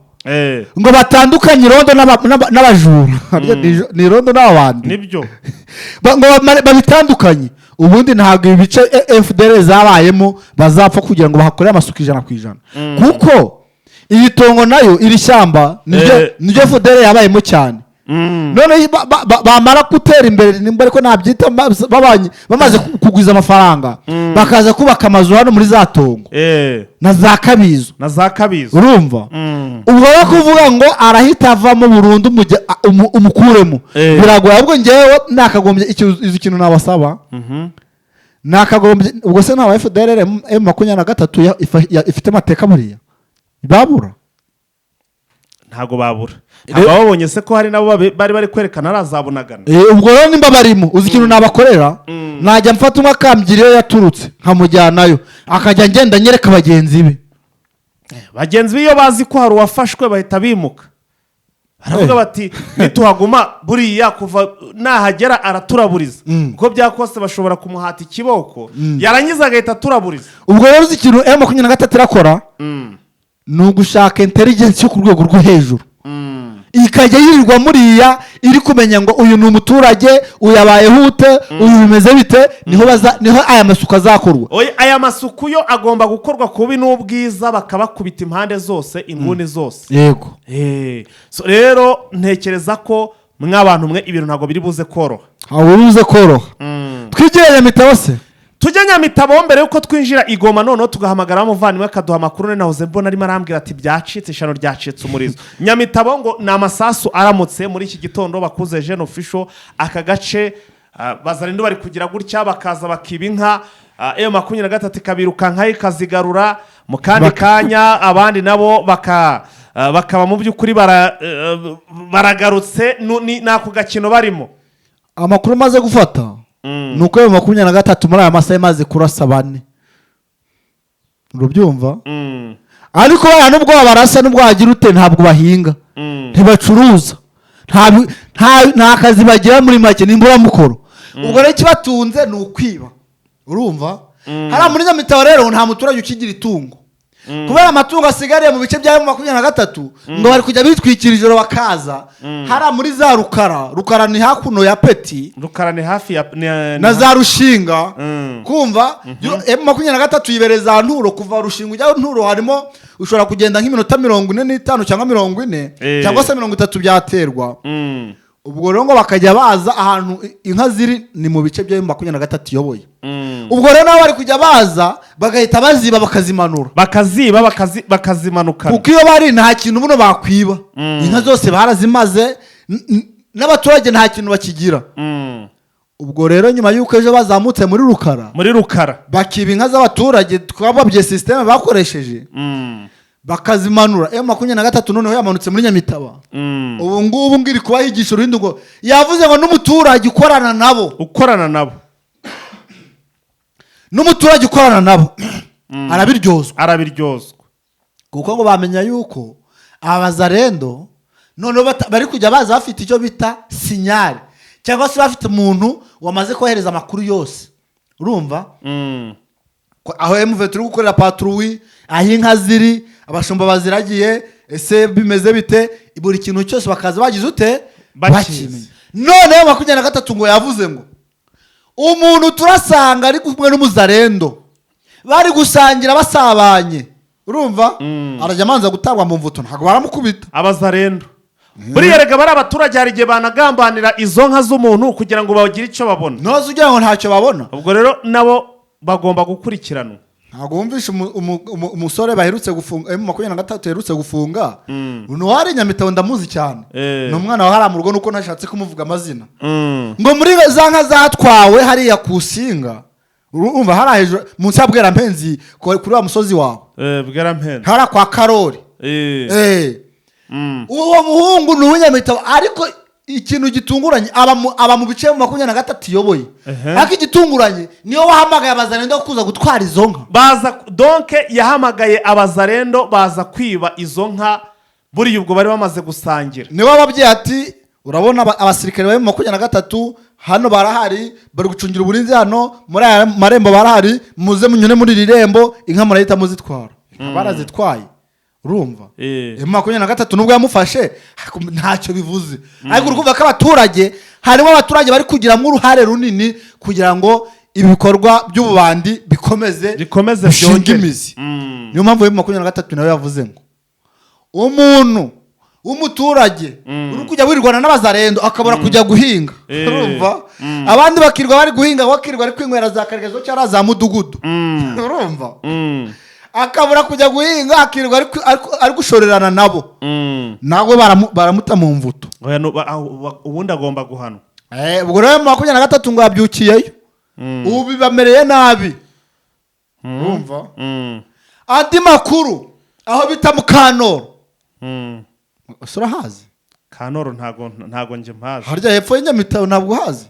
ngo batandukanye irondo n'abajura. Harya ni irondo n'abandi. Nibyo. Ngo babitandukanye, ubundi ntabwo ibi bice FDLR zabayemo bazapfa kugira ngo bahakore amasuku 100%, kuko iyi tongo nayo, iri shyamba niryo niryo FDLR yabayemo cyane. None bamara gutera imbere, nimba ariko nabyita, babanye bamaze kugwiza amafaranga, bakaza kubaka amazu hano muri za Tongo na za Kabizo. Na za Kabizo. Urumva, ubwo rero kuvuga ngo arahita avamo burundu umukuremo biragoye. Ahubwo ngewe nakagombye izi kintu nabasaba, nakagombye ubwo se nta FDLR M23 ifite amateka buriya babura? Ntabwo babura. Ntabwo babonye se ko hari nabo bari kwerekana arazabunagana? Ubwo rero nimba barimo, uzi ikintu nabakorera? Najya mfata umwe akambwira iyo yaturutse, nkamujyanayo, akajya ngenda nyereka bagenzi be. Bagenzi be iyo bazi ko hari uwafashwe bahita bimuka, baravuga bati: "Nituhaguma buriya kuva nahagera araturaburiza." Uko byakose bashobora kumuhata ikiboko, yarangiza agahita aturaburiza. Ubwo rero uzi ikintu M23 irakora? Ni ugushaka intelligence yo ku rwego rwo hejuru, ikajya yirirwa muriya iri kumenya ngo uyu ni umuturage, uyu abayeho ute, uyu bimeze bite. Niho baza, niho aya masuku azakorwa. Oya, aya masuku yo agomba gukorwa kubi n'ubwiza, bakabakubita impande zose, inguni zose. So rero ntekereza ko mw'abantu mwe ibintu ntabwo biri buze koroha. Ntabwo bibuze koroha. Twigire Nyamitabo se? Tujye Nyamitabo mbere yuko twinjira i Goma, noneho tugahamagara umuvandimwe akaduha amakuru. Nahoze mbona arimo arambwira ati: "Byacitse, ishano ryacitse umurizo." Nyamitabo ngo ni amasasu aramutse muri iki gitondo. Bakuze jeune official aka gace, bazarinde bari kugira gutya bakaza bakiba inka, M23 ikabirukankaho ikazigarura mu kandi kanya, abandi nabo bakaba mu by'ukuri baragarutse. Ni ako gakino barimo. Amakuru maze gufata ni uko M23 muri aya masaha imaze kurasa bane, urabyumva? Ariko bariya nubwo wabarasa, nubwo wagira ute, ntabwo bahinga, ntibacuruza, nta kazi bagira. Muri make ni imburamukoro. Ubwo rero ikibatunze ni ukwiba, urumva? Hariya muri Nyamitabo rero nta muturage ukigira itungo, kubera amatungo asigariye mu bice bya M23, ngo bari kujya bitwikira ijoro bakaza hariya muri za Rukara. Rukara ni hakuno ya Peti. Rukara ni hafi ya Na za Rushinga. Kumva M23 yibereye za Nturo. Kuva Rushinga ujya Nturo harimo, ushobora kugenda nk'iminota 45 cyangwa 40 cyangwa se 30, byaterwa. Ubwo rero ngo bakajya baza ahantu inka ziri, ni mu bice bya M23 iyoboye. Ubwo rero nabo bari kujya baza bagahita baziba, bakazimanura. Bakaziba, bakazimanukana. Kuko iyo bari nta kintu buno bakwiba, inka zose barazimaze, n'abaturage nta kintu bakigira. Ubwo rero nyuma y'uko ejo bazamutse muri Rukara, muri Rukara, bakiba inka z'abaturage, twababye système bakoresheje, bakazimanura. M23 noneho yamanutse muri Nyamitaba. Ubu ngubu ngiri kubahigisha urundi, ngo yavuze ngo n'umuturage ukorana nabo, ukorana nabo, n'umuturage ukorana nabo arabiryozwa. Arabiryozwa. Kuko ngo bamenya yuko abazarendo noneho bari kujya baza bafite icyo bita signal, cyangwa se bafite umuntu wamaze kohereza amakuru yose, urumva? Aho MV turi gukorera patrouille, aho inka ziri, abashumba baziragiye, ese bimeze bite, buri kintu cyose bakaza bagize ute? Bakizi. Bakimenya. Noneho 23 ngo yavuze ngo umuntu turasanga ari kumwe n'umuzarendo, bari gusangira, basabanye, urumva, arajya amanza gutabwa mu mvuto, ntabwo baramukubita. Abazarendo buriya rega bari abaturage, hari igihe banagambanira izo nka z'umuntu kugira ngo bagire icyo babona. Ntozi ugira ngo ntacyo babona. Ubwo rero nabo bagomba gukurikiranwa. Ntabwo wumvishe umusore baherutse gufunga, M23 yaherutse gufunga? Ni uwari Nyamitabo, ndamuzi cyane. Ni umwana wa hariya mu rugo, nuko ntashatse kumuvuga amazina. Ngo muri za nka zatwawe hariya ku Singa. Urumva hariya hejuru munsi ya Bwerampenzi, kuri wa musozi wawe. Bwerampenzi. Hariya kwa Karori. Uwo muhungu ni uw'Inyamitabo, ariko ikintu gitunguranye aba mu bice 23 iyoboye. Ariko igitunguranye, niyo wahamagaye abazarendo kuza gutwara izo nka. Baza, donc yahamagaye abazarendo baza kwiba izo nka. Buriya ubwo bari bamaze gusangira. Niwe wababwiye ati: "Urabona abasirikare bari mu 23 hano barahari, bari gucungira uburinzi hano muri aya marembo, barahari, muze munyure muri iri rembo, inka murahita muzitwara." Inka barazitwaye, urumva? 23 nubwo yamufashe, ariko ntacyo bivuze. Ariko urumva ko abaturage, harimo abaturage bari kugiramo uruhare runini kugira ngo ibikorwa by'ububandi bikomeze, bikomeze, bishinge byongere. imizi. Niyo mpamvu 23 nawe yavuze ngo umuntu w'umuturage uri kujya wirwana n'abazarendo akabura kujya guhinga, urumva, abandi bakirwa bari guhinga, bakirwa ari kwinywera za karegezo cyangwa za mudugudu, urumva, akabura kujya guhinga, akirirwa ari gushorerana nabo, nawe baramuta mu mvuto. Oya, ubundi agomba guhanwa. Ubwo rero 23 ngo yabyukiyeyo, ubu bibamereye nabi, urumva. Andi makuru, aho bita Mukanoro. Ese urahazi? Kanoro ntago njye mpazi. Harya hepfo y'Inyamitabo, ntabwo uhazi?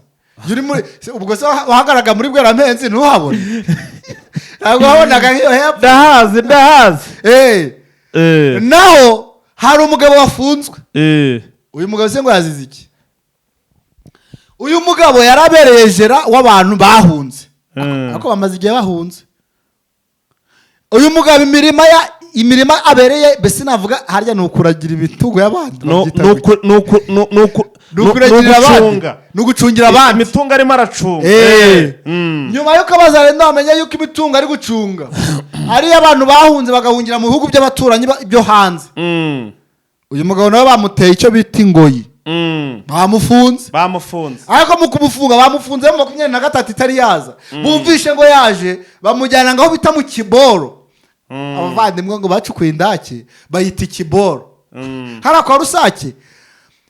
Iyo uri muri ubwo se wahagaraga muri Bwerampenzi ntuhabone? Ntabwo wabonaga nk'iyo hepfo? Ndahazi, ndahazi. Naho hari umugabo wafunzwe. Uyu mugabo se ngo yazize iki? Uyu mugabo yarabereye gérant w'abantu bahunze, ariko bamaze igihe bahunze. Uyu mugabo imirima abereye, mbese navuga harya ni ukuragira imitungo y'abandi, babyita gutya. Ni ukuragirira abandi. Ugucunga. Ni ugucungira abandi. Imitungo arimo aracunga. Nyuma y'uko abazarendo bamenya yuko imitungo ari gucunga ari abantu bahunze, bagahungira mu bihugu by'abaturanyi byo hanze, uyu mugabo nawe bamuteye icyo bita ingoyi. Bamufunze. Bamufunze. Ariko mu kumufunga, bamufunze mu 23 itari yaza. Bumvishe ngo yaje, bamujyana ngo aho bita mu Kiboro. Abavandimwe ngo bacukuye indake bayita Ikiboro, hariya kwa Rusake.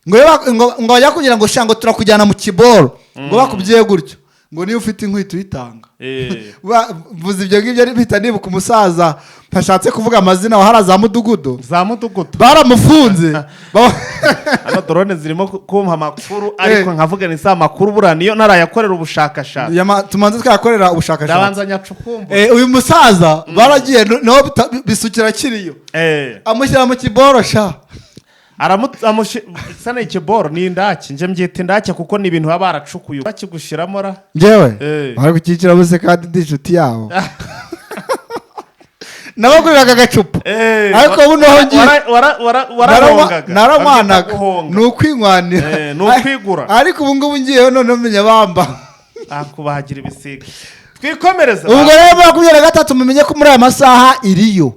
Ngo iyo ngo bajya kugira ngo sha, ngo turakujyana mu Kiboro, ngo bakubwiye gutyo, ngo niba ufite inkwi uyitanga. Mvuze ibyo ngibyo mpita nibuka umusaza ntashatse kuvuga amazina wa hariya za Mudugudu. Za Mudugudu. Baramufunze. Hano drone zirimo kumpa amakuru, ariko nkavuga ni si amakuru, buriya niyo ntarayakorera ubushakashatsi. Tumanze twakorera ubushakashatsi. Ndabanza nyacukumbu. Uyu musaza baragiye niho bisukira akiriyo, amushyira mu kiboro sha. Sa ni ikiboro, ni indake, njye mbyita indake kuko ni ibintu baba baracukuye bakigushyiramo ra. Njyewe bari gukikira bose kandi ndi inshuti yabo, nabaguriraga agacupa. Ariko ubu noho ngiye Warahongaga. Naramwanaga. Babyita guhonga. Ni ukwinwanira. Ni ukwigura. Ariko ubu ngubu ngiyeyo noneho menya bamba. Akubagira ibisiga, twikomereze. Ubwo rero 23, mumenye ko muri aya masaha iriyo,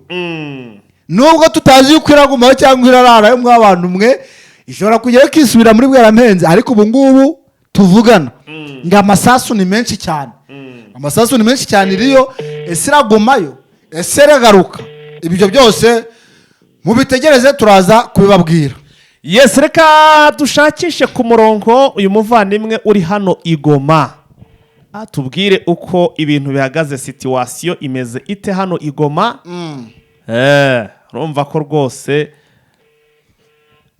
nubwo tutazi yuko iragumaho cyangwa irarara yo mw'abantu mwe, ishobora kujyayo ikisubira muri Bwerampenzi. Ariko ubu ngubu tuvugana ngo amasasu ni menshi cyane, amasasu ni menshi cyane iriyo. Ese iragumayo? Ese iragaruka? Ibyo byose mubitegereze, turaza kubibabwira. Yes, reka dushakishe ku murongo uyu muvandimwe uri hano i Goma, atubwire uko ibintu bihagaze, situation imeze ite hano i Goma. Urumva ko rwose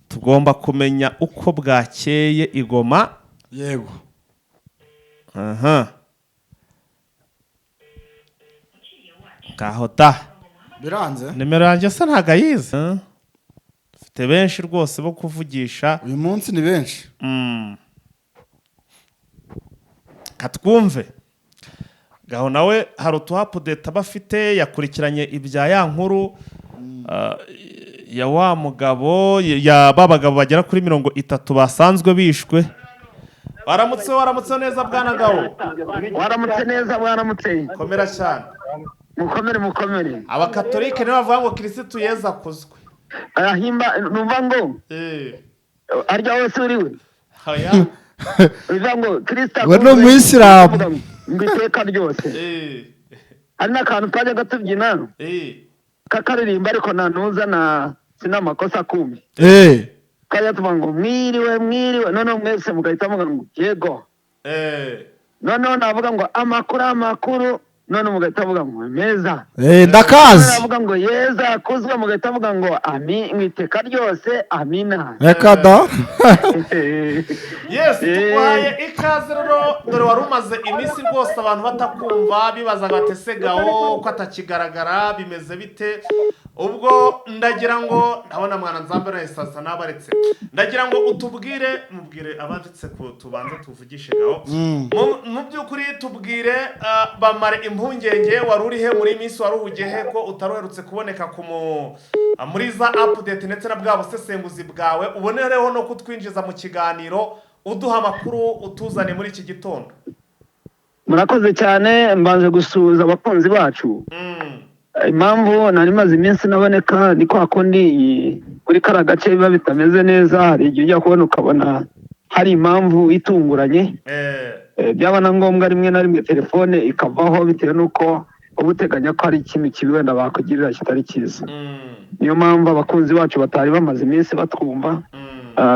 tugomba kumenya uko bwakeye i Goma. Yego. Aha ngaho da. Biranze. Nimero yanjye se ntabwo ayizi? Dufite benshi rwose bo kuvugisha. Uyu munsi ni benshi. Katwumve gaho nawe hari utu update aba afite, yakurikiranye ibya ya nkuru, ya wa mugabo, ya ba bagabo bagera kuri 30 basanzwe bishwe. Waramutse, waramutse neza bwana Gabo. Waramutse neza, waramutse. Komera cyane. Mukomere, mukomere. Abakatolike nibo bavuga ngo Kirisitu Yezu akuzwe. Arahimba numva ngo arya wese uriwe. Oya. Bivuga ngo Kirisita We ni umuyisilamu. ngo iteka ryose. Hari n'akantu twajyaga tubyina kakaririmba, ariko nta na sinamakosa kumbi. Twajya tuvuga ngo mwiriwe, mwiriwe, noneho mwese mugahita muvuga ngo yego. Noneho navuga ngo amakuru amakuru, none mugahita avuga ngo meza. Ndakazi. Navuga ngo yeza akuzwe, mugahita avuga ngo ami mu iteka ryose, amina. Reka da. Yes, tuguhaye ikaze rero. Dore wari umaze iminsi rwose abantu batakumva, bibazaga bati ese Gawo ko atakigaragara, bimeze bite? Ubwo ndagira ngo ndabona mwana nzambe na sasa nabaretse, ndagira ngo utubwire, mubwire abanditse ko tubanze tuvugishe Gawo. Mu by'ukuri tubwire, bamare impungenge, wari uri he muri iyi minsi? Wari uhugiye he ko utaruherutse kuboneka ku muri za update ndetse na bwa busesenguzi bwawe? Ubonereho no kutwinjiza mu kiganiro, uduha amakuru utuzane muri iki gitondo. Murakoze cyane. Mbanje gusuhuza abakunzi bacu. Impamvu nari maze iminsi naboneka ni kwa kundi kuri kariya gace biba bitameze neza. Hari igihe ujya kubona ukabona hari impamvu itunguranye, byaba na ngombwa rimwe na rimwe telefone ikavaho, bitewe n'uko uba uteganya ko hari ikintu kibi wenda bakugirira kitari cyiza. Niyo mpamvu abakunzi bacu batari bamaze iminsi batwumva,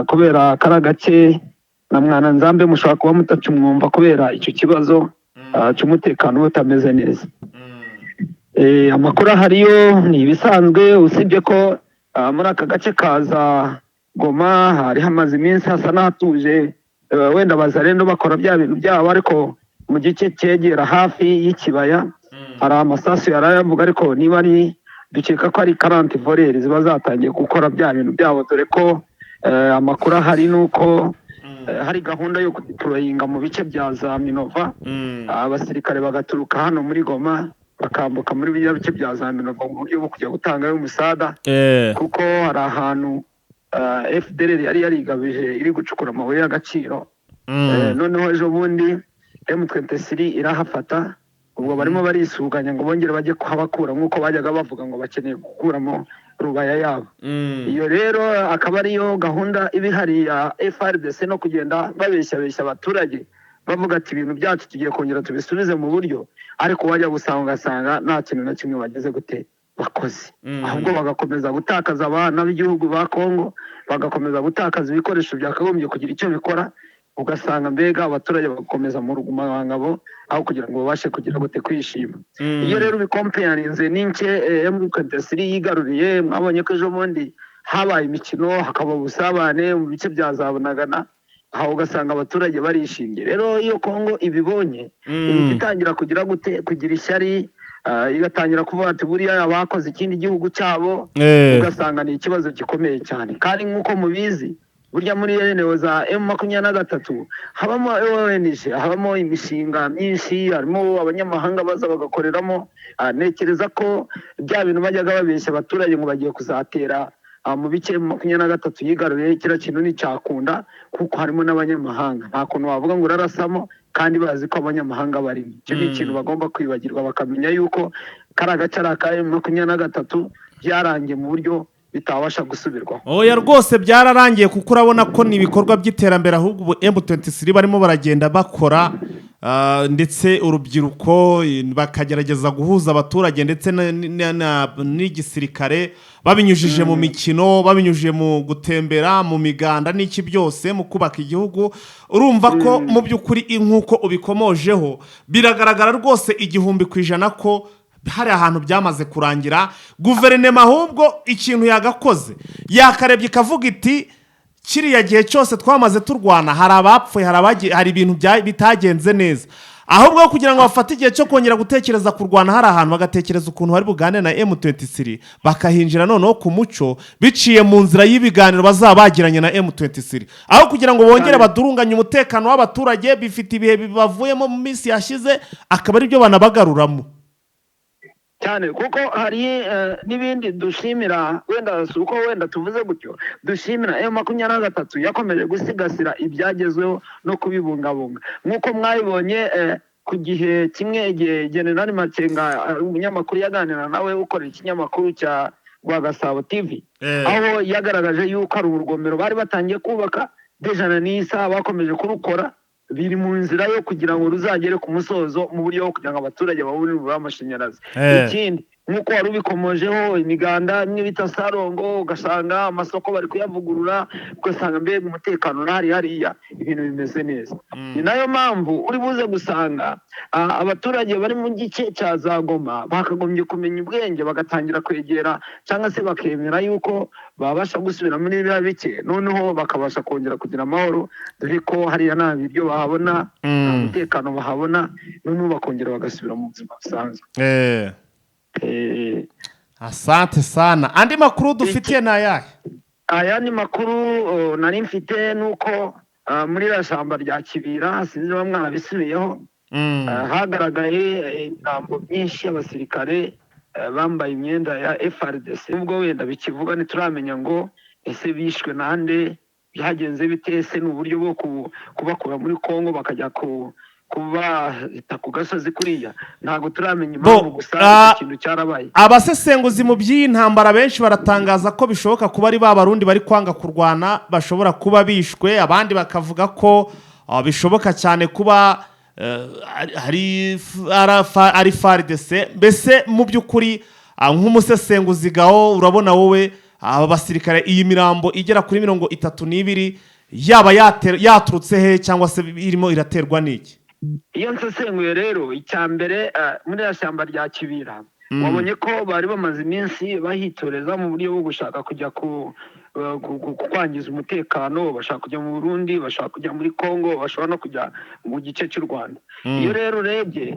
kubera kariya gace na mwana nzambe mushobora kuba mutacumwumva kubera icyo kibazo cy'umutekano uba utameze neza. Amakuru ahariyo ni ibisanzwe, usibye ko muri aka gace kaza Goma hari hamaze iminsi hasa n'ahatuje, wenda bazarendo bakora bya bintu byabo, ariko mu gice cyegera hafi y'ikibaya hari amasasu yarayavuga, ariko niba ari dukeka ko ari 40 voleri ziba zatangiye gukora bya bintu byabo, dore ko amakuru ahari nuko hari gahunda yo kudeployinga mu bice bya za Minova, abasirikare bagaturuka hano muri Goma bakambuka muri biriya bice bya za Minova mu buryo bwo kujya gutangayo umusada, kuko hari ahantu FDLR yari yarigabije iri gucukura amabuye y'agaciro. Noneho ejo bundi M23 irahafata, ubwo barimo barisuganya ngo bongere bajye kuhabakura nk'uko bajyaga bavuga ngo bakeneye gukuramo rubaya yabo. Iyo rero akaba ariyo gahunda iba ihari ya FARDC, no kugenda babeshyabeshya abaturage bavuga ati ibintu byacu tugiye kongera tubisubize mu buryo, ariko wajya gusanga ugasanga nta kintu na kimwe bageze gute bakoze, ahubwo bagakomeza gutakaza abana b'igihugu ba Kongo, bagakomeza gutakaza ibikoresho byakagombye kugira icyo bikora, ugasanga mbega abaturage bagakomeza mu rugumangabo aho kugira ngo babashe kugira gute kwishima. Iyo rero ubikompeyarinze n'inke M23 yigaruriye, mwabonye ko ejo bundi habaye imikino hakaba ubusabane mu bice bya za Bunagana, aho ugasanga abaturage barishimye. Rero iyo Kongo ibibonye itangira kugira gute kugira ishyari, igatangira kuvuga ati buriya abakoze ikindi gihugu cyabo, ugasanga ni ikibazo gikomeye cyane. Kandi nk'uko mubizi burya muri eneo za M23 habamo ONG, habamo imishinga myinshi, harimo abanyamahanga baza bagakoreramo. Ntekereza ko bya bintu bajyaga babeshya abaturage ngo bagiye kuzatera mu bice 23 yigaruriye, kiriya kintu nticyakunda kuko harimo n'abanyamahanga. Nta kuntu wavuga ngo urarasamo kandi bazi ko abanyamahanga barimo. Icyo ni ikintu bagomba kwibagirwa, bakamenya yuko kariya gace ari aka M23, byarangiye mu buryo bitabasha gusubirwaho. Oya rwose byararangiye, kuko urabona ko ni ibikorwa by'iterambere ahubwo ubu M23 barimo baragenda bakora, ndetse urubyiruko bakagerageza guhuza abaturage ndetse n'igisirikare, babinyujije mu mikino, babinyujije mu gutembera mu miganda n'iki byose mu kubaka igihugu. Urumva ko mu by'ukuri nk'uko ubikomojeho biragaragara rwose 1000% ko hari ahantu byamaze kurangira. Guverinoma ahubwo ikintu yagakoze yakarebye ikavuga iti kiriya gihe cyose twamaze turwana hari abapfuye, hari ibintu bitagenze neza, ahubwo kugira ngo bafate igihe cyo kongera gutekereza kurwana hari ahantu, bagatekereza ukuntu bari bugane na M23 bakahinjira noneho ku muco biciye mu nzira y'ibiganiro bazaba bagiranye na M23, aho kugira ngo bongere badurunganye umutekano w'abaturage bifite ibihe bibavuyemo mu minsi yashize, akaba aribyo banabagaruramo cyane. Kuko hari n'ibindi dushimira, wenda si uko wenda tuvuze gutyo, dushimira M23 yakomeje gusigasira ibyagezweho no kubibungabunga, nk'uko mwabibonye ku gihe kimwe igihe General Makenga umunyamakuru yaganira nawe ukorera ikinyamakuru cya Rwagasabo TV, aho yagaragaje yuko ari urugomero bari batangiye kubaka dejana n'isa bakomeje kurukora, biri mu nzira yo kugira ngo ruzagere ku musozo mu buryo bwo kugira ngo abaturage babone umuriro w'amashanyarazi. Ikindi Nk'uko wari ubikomojeho, imiganda imwe bita sarongo, ugasanga amasoko bari kuyavugurura, ugasanga mbega umutekano urahari hariya, ibintu bimeze neza. Ni nayo mpamvu uri buze gusanga abaturage bari mu gice cya za Goma bakagombye kumenya ubwenge, bagatangira kwegera cyangwa se bakemera yuko babasha gusubira muri biriya bice, noneho bakabasha kongera kugira amahoro, dore ko hariya nta biryo bahabona, nta mutekano bahabona, noneho bakongera bagasubira mu buzima busanzwe. Asante sana. Andi makuru dufitiye ni ayahe? Aya ni makuru nari mfite nuko muri iriya shyamba rya Kibira, sinzi niba mwarabisubiyeho, hagaragaye imirambo myinshi y'abasirikare bambaye imyenda ya FARDC. Nubwo wenda bikivuga, ntituramenya ngo ese bishwe nande, byagenze bite, ese ni uburyo bwo kubakura muri Congo bakajya kubahita ku gasozi kuriya, ntabwo turamenya impamvu, gusa icyo kintu cyarabaye. Abasesenguzi mu by'iyi ntambara benshi baratangaza ko bishoboka kuba ari ba Barundi bari kwanga kurwana bashobora kuba bishwe, abandi bakavuga ko bishoboka cyane kuba ari FARDC. Mbese mu by'ukuri, nk'umusesenguzi gaho, urabona wowe aba basirikare, iyi mirambo igera kuri 32 yaba yaturutse he cyangwa se irimo iraterwa n'iki? Iyo nsesenguye rero, icya mbere, muri iriya shyamba rya Kibira, wabonye ko bari bamaze iminsi bahitoreza mu buryo bwo gushaka kujya kwangiza umutekano, bashaka kujya mu Burundi, bashaka kujya muri Congo, bashobora no kujya mu gice cy'u Rwanda. Iyo rero urebye,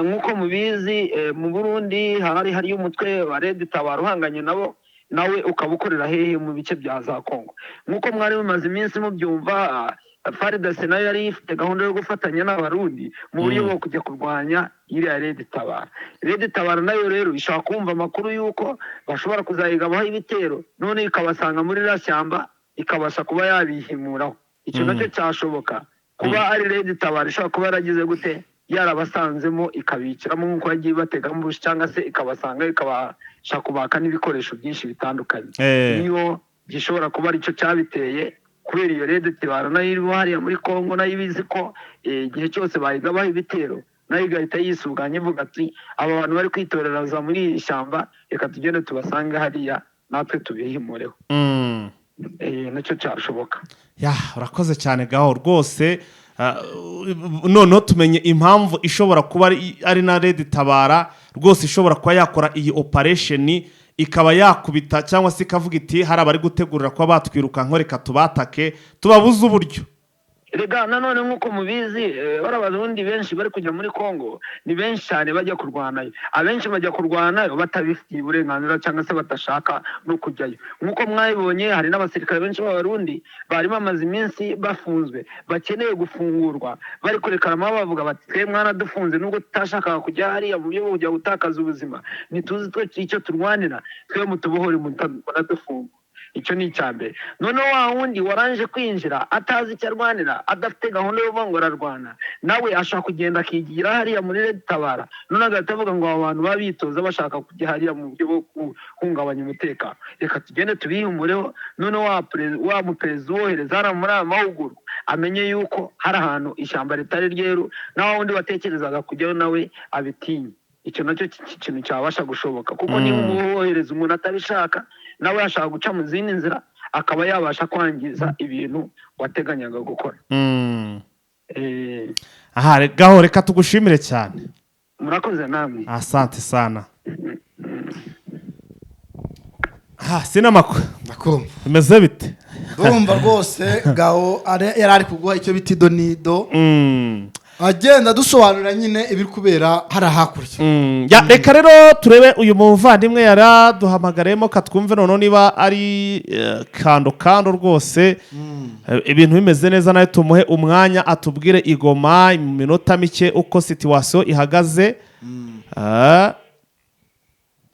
nk'uko mubizi, mu Burundi hari hariyo umutwe wa Red Tabara uhanganye nabo, nawe ukaba ukorera hehe? Mu bice bya za Congo. Nk'uko mwari mumaze iminsi mubyumva, FARDC nayo yari ifite gahunda yo gufatanya n'Abarundi mu buryo bwo kujya kurwanya iriya Red Tabara. Red Tabara nayo rero ishobora kumva amakuru y'uko bashobora kuzayigabaho ibitero, none ikabasanga muri iriya shyamba, ikabasha kuba yabihimuraho. Icyo nacyo cyashoboka kuba ari Red Tabara ishobora kuba yaragize gute, yarabasanzemo, ikabiciramo nk'uko yagiye ibategamo, cyangwa se ikabasanga ikabasha kubaka n'ibikoresho byinshi bitandukanye. Niyo gishobora kuba aricyo cyabiteye, kubera iyo Red Tabara nayo irimo hariya muri Congo, nayo ibizi ko igihe cyose bayigabaho ibitero, nayo igahita yisuganya ivuga ati: "Aba bantu bari kwitoreraza muri iri shyamba, reka tugende tubasange hariya natwe tubihimureho." Nacyo cyashoboka. Ya, urakoze cyane gaho rwose. Noneho tumenye impamvu ishobora kuba ari na Red Tabara rwose ishobora kuba yakora iyi operation, ikaba yakubita cyangwa se ikavuga iti: "Hari abari gutegurira kuba batwirukanka, reka tubatake tubabuze uburyo." Rega nanone nk'uko mubizi, bari Abarundi benshi bari kujya muri Congo, ni benshi cyane bajya kurwanayo. Abenshi bajya kurwanayo batabifitiye uburenganzira cyangwa se badashaka no kujyayo. Nk'uko mwabibonye, hari n'abasirikare benshi b'Abarundi bari bamaze iminsi bafunzwe bakeneye gufungurwa, bari kurekaramo bavuga bati: "Twe mwaradufunze nubwo tutashakaga kujya hariya mu buryo bwo kujya gutakaza ubuzima, ntituzi twe icyo turwanira, twe mutubohore munadufunga." Icyo ni icya mbere. Noneho wa wundi waranje kwinjira atazi icyo arwanira, adafite gahunda yo kuvuga ngo ararwana, nawe ashobora kugenda akigira hariya muri Red Tabara, none agahita avuga ngo aba bantu baba bitoza bashaka kujya hariya mu buryo bwo guhungabanya umutekano, reka tugende tubihumureho. Noneho wa muperezida uwohereza hariya muri aya mahugurwa amenye yuko hari ahantu ishyamba ritari ryeru, na wa wundi watekerezaga kujyayo nawe abitinye. Icyo nacyo kintu cyabasha gushoboka, kuko niba umuwohereza umuntu atabishaka, nawe yashaka guca mu zindi nzira, akaba yabasha kwangiza ibintu wateganyaga gukora. Aha gaho, reka tugushimire cyane. Murakoze namwe. Asante sana. Sinamakwe. Ndakumva. Bimeze bite? Ndumva rwose gaho yari ari kuguha icyo bita ido nido, agenda adusobanurira nyine ibiri kubera hariya hakurya. Ya, reka rero turebe uyu muvandimwe yaraduhamagariyemo, katwumve noneho niba ari kando kando rwose, ibintu bimeze neza, nawe tumuhe umwanya atubwire igoma mu minota mike uko situation ihagaze.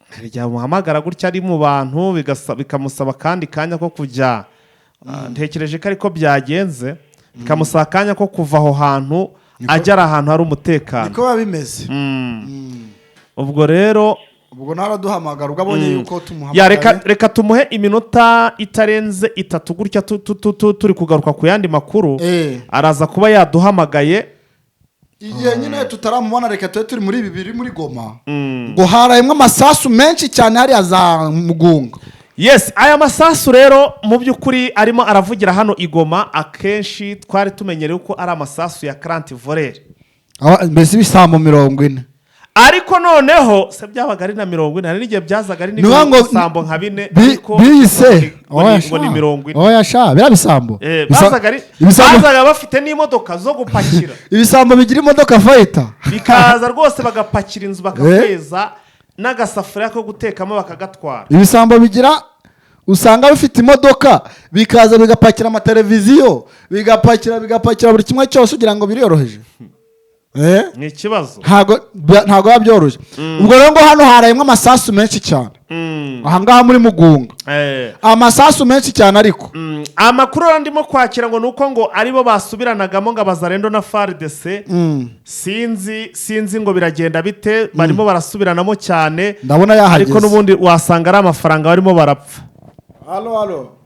Hari igihe umuhamagara gutya ari mu bantu, bikamusaba akandi kanya ko kujya. Ntekereje ko ariko byagenze, bikamusaba akanya ko kuva aho hantu agera ahantu hari umutekano. Niko biba bimeze. Ubwo rero Ubwo nawe araduhamagara ubwo abonye yuko ya tumuhamagaye. Reka tumuhe iminota itarenze 3 gutya, turi kugaruka ku yandi makuru. Araza kuba yaduhamagaye. Igihe nyine tutaramubona, reka tube turi muri ibi biri muri Goma, ngo harayemo amasasu menshi cyane hariya za Mugunga. Yes, aya masasu rero mu by'ukuri arimo aravugira hano i Goma, akenshi twari tumenyereye ko ari amasasu ya 40 voleurs. Mbese ibisambo 40. Ariko noneho se byabaga ari na 40, hari n'igihe byazaga ari Ni ukuvuga ngo n'ibisambo nka 4, ariko biyise ngo ni 40. Oya sha, biriya bisambo Bazaga bafite n'imodoka zo gupakira. Ibisambo bigira imodoka fighter. Bikaza rwose bagapakira inzu, bakakweza n'agasafuriya ko gutekamo bakagatwara. Ibisambo bigira, usanga bifite imodoka, bikaza bigapakira amateleviziyo, bigapakira buri kimwe cyose, ugira ngo biriyoroheje. Ni ikibazo. Ntabwo biba byoroshye. Ubwo rero ngo hano harayemo amasasu menshi cyane ahangaha muri Mugunga, amasasu menshi cyane ariko. Amakuru rero ndimo kwakira ngo ni uko ngo aribo basubiranagamo, ngo abazarendo na FARDC. Sinzi ngo biragenda bite, barimo barasubiranamo cyane. Ndabona yahageze. Ariko n'ubundi wasanga ari amafaranga barimo barapfa. Halo, halo.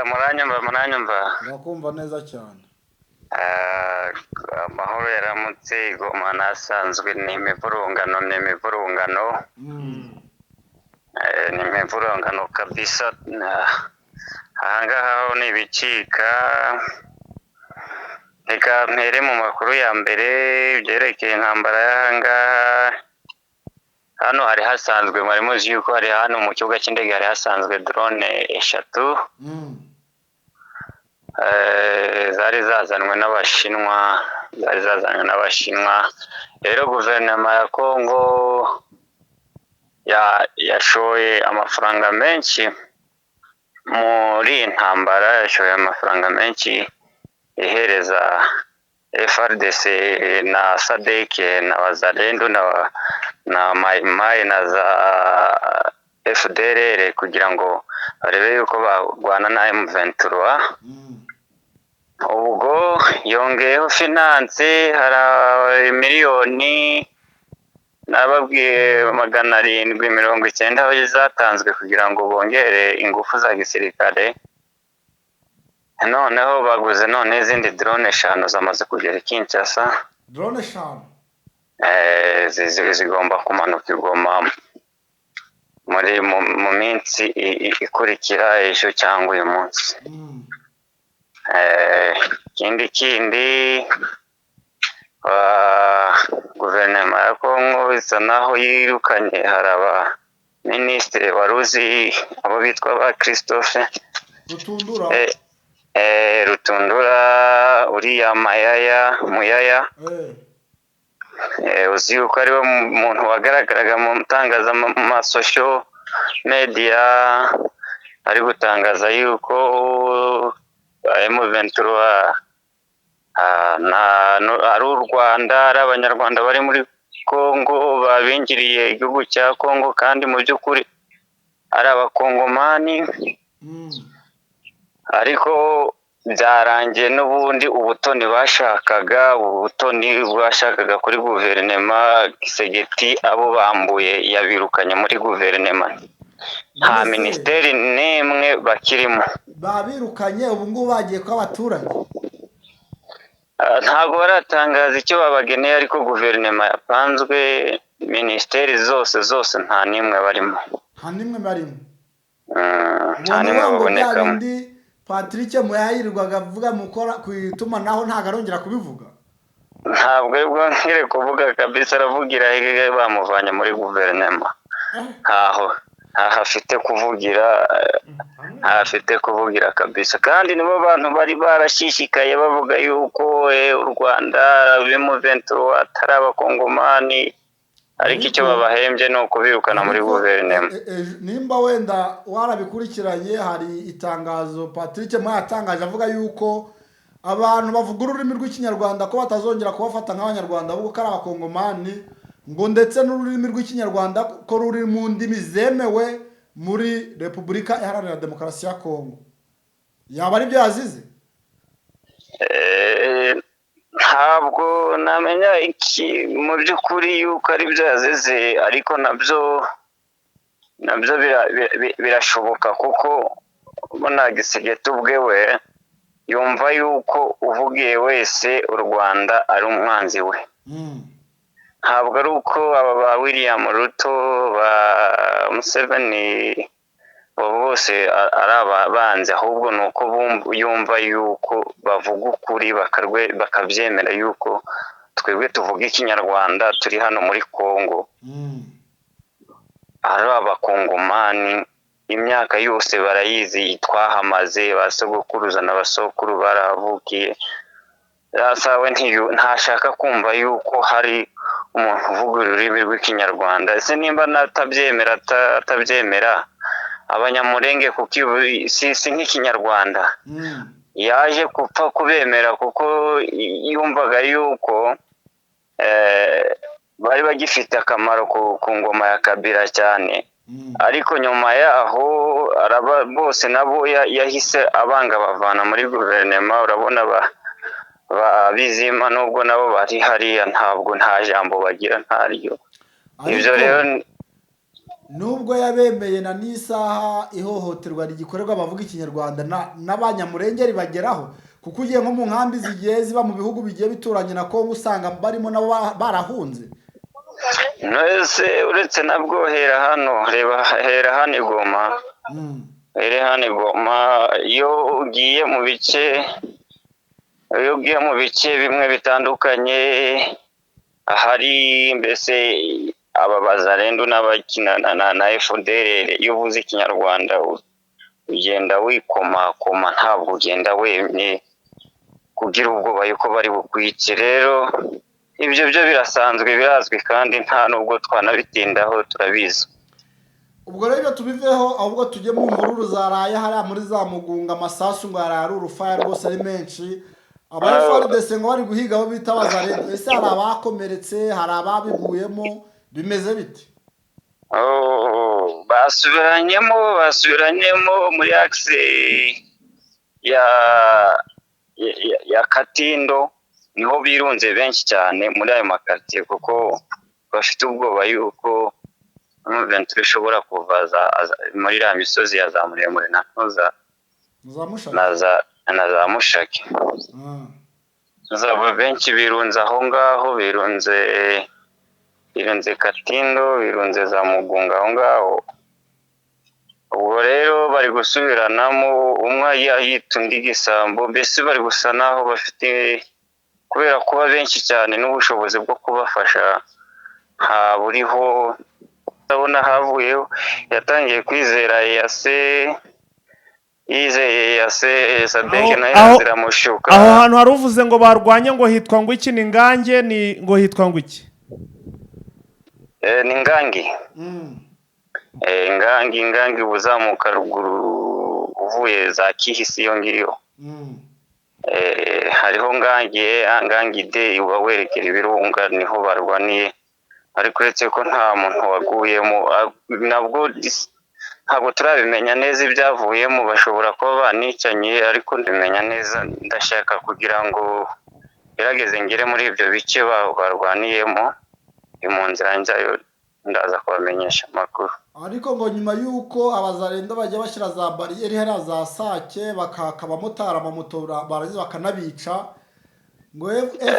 Muranyumva, muranyumva? Ndakumva neza cyane. Amahoro yaramutse i Goma, nasanzwe ni imivurungano, ni imivurungano. Ni imivurungano kabisa. Ahangaha ho ni ibicika. Reka mpere mu makuru ya mbere byerekeye intambara y'ahangaha. Hano hari hasanzwe, mwari muzi yuko hari hano mu kibuga cy'indege hari hasanzwe drone eshatu. Zari zazanwe n'Abashinwa, zari zazanywe n'Abashinwa. Rero guverinoma ya Kongo yashoye amafaranga menshi muri iyi ntambara, yashoye amafaranga menshi ihereza FARDC na SADC na Wazalendo na Mai Mai na za FDLR kugira ngo barebe yuko barwana na M23. Ubwo yongeyeho finance, hari miliyoni nababwiye 790 aho zatanzwe kugira ngo bongere ingufu za gisirikare. Noneho baguze none izindi drone eshanu zamaze kugera i Kinshasa. Drone eshanu? Zigomba kumanuka i Goma muri mu minsi ikurikira, ejo cyangwa uyu munsi. Ikindi guverinoma ya Kongo isa naho yirukanye, hari aba minisitiri wari uzi, abo bitwa ba Christophe Rutundura. Rutundura, uriya Mayaya Muyaya. Uzi yuko ariwe muntu wagaragaraga mu itangazamakuru, social media, ari gutangaza yuko M23 ari u Rwanda, ari Abanyarwanda bari muri Kongo babinjiriye igihugu cya Kongo, kandi mu by'ukuri ari Abakongomani. Ariko byarangiye n'ubundi ubutoni bashakaga, ubutoni bashakaga kuri guverinoma, Tshisekedi abo bambuye yabirukanye muri guverinoma, nta minisiteri n'imwe bakirimo. Babirukanye, ubu ngubu bagiye kuba abaturage? Ntabwo baratangaza icyo babageneye, ariko guverinoma yapanzwe, minisiteri zose zose nta n'imwe barimo. Nta n'imwe barimo? Nta n'imwe Ubwo ngo bya babonekamo. bindi Patrick Muyaya yirirwaga avuga mukora ku itumanaho ntabwo arongera kubivuga? Ntabwo ari bwongere kuvuga kabisa. Aravugira hehe bamuvanye muri guverinoma? Ntaho afite kuvugira, ntaho afite kuvugira kabisa. Kandi nibo bantu bari barashishikaye bavuga yuko u Rwanda, M23 atari Abakongomani, ariko icyo babahembye ni ukubirukana muri Ariko, guverinoma. Nimba wenda warabikurikiranye, hari itangazo Patrick Muyaya yatangaje avuga yuko abantu bavuga ururimi rw'Ikinyarwanda ko batazongera kubafata nk'Abanyarwanda, ahubwo ko ari Abakongomani, ngo ndetse n'ururimi rw'Ikinyarwanda ko ruri mu ndimi zemewe muri Repubulika Iharanira Demokarasi ya Kongo. Yaba ari byo yazize? Ntabwo namenya iki mu by'ukuri yuko ari byo yazize, ariko nabyo birashoboka, kuko ubona Tshisekedi ubwe we Yumva yuko uvugiye wese u Rwanda ari umwanzi we. Ntabwo ari uko aba ba William Ruto, ba Museveni, abo bose ari ababanzi, ahubwo ni uko yumva yuko bavuga ukuri bakabyemera yuko twebwe tuvuga Ikinyarwanda turi hano muri Kongo, ari Abakongomani, imyaka yose barayizi, twahamaze, ba sogokuruza na basokuru barahavukiye. Sasa we ntashaka kumva yuko hari umuntu uvuga ururimi rw'Ikinyarwanda. Ese nimba natabyemera, atabyemera Abanyamurenge, kuko si nk'Ikinyarwanda yaje gupfa kubemera, kuko yumvaga yuko bari bagifite akamaro ku ngoma ya Kabila cyane. Ariko nyuma yaho araba bose nabo yahise abanga, bavana muri guverinoma. Urabona ba Bizima, nubwo nabo bari hariya, ntabwo nta jambo bagira, ntaryo. Ibyo Ariko rero nubwo yabemeye, na n'isaha ihohoterwa rigikorerwa abavuga Ikinyarwanda n'Abanyamurenge ribageraho, kuko ugiye nko mu nkambi zigiye ziba mu bihugu bigiye bituranye na Kongo, usanga barimo nabo barahunze. Mwese uretse nabwo, hera hano, reba, hera hano i Goma. Here hano i Goma, iyo ugiye mu bice bimwe bitandukanye, ahari mbese aba Bazarendo n'abakina na FDLR, iyo uvuze Ikinyarwanda ugenda wikomakoma, ntabwo ugenda wemye kugira ubwoba yuko bari bukwice. Rero ibyo byo birasanzwe, birazwi, kandi nta nubwo twanabitindaho, turabizi. Ubwo rero ibyo tubiveho, ahubwo tujye mu mvururu zaraye hariya muri za Mugunga. Amasasu ngo yaraye ari urufaya rwose, ari menshi. Aba FARDC ngo bari guhiga abo bita Bazarendo. Ese hari abakomeretse? Hari ababiguyemo? Bimeze bite? Oh, basubiranyemo muri axe ya Katindo, niho birunze benshi cyane muri ayo makaritsiye, kuko bafite ubwoba yuko M23 ishobora kuva muri iriya misozi ya za Muremure na Ntuza za Mushaki. na za Mushaki. Zaba benshi birunze aho ngaho, birunze Katindo, birunze za Mugunga aho ngaho. Ubwo rero bari gusubiranamo, umwe yita undi igisambo, mbese bari gusa naho bafite, kubera kuba benshi cyane n'ubushobozi bwo kubafasha nta buriho. Ndabona havuyeho yatangiye kwizera EAC, yizeye EAC, SADC nayo ziramushuka. Aho hantu hari uvuze ngo barwanye, ngo hitwa ngo iki? Ni Ngange? Ni ngo hitwa ngo iki? Ni Ngangi. Ngangi uzamuka ruguru uvuye za Kihisi iyo ngiyo. Hariho Ngangi, Ngangi de uba werekera ibirunga, niho barwaniye. Ariko uretse ko nta muntu waguyemo, nabwo ntabwo turabimenya neza ibyavuyemo, bashobora kuba banicanye, ariko ndabimenya neza. Ndashaka kugira ngo gerageze ngere muri ibyo bice barwaniyemo. Ni mu nzira njyayo, ndaza kubamenyesha amakuru. Ariko ngo nyuma y'uko Abazarendo bajya bashyira za bariyeri hariya za Sake, bakaka abamotari amamoto, barangiza bakanabica, ngo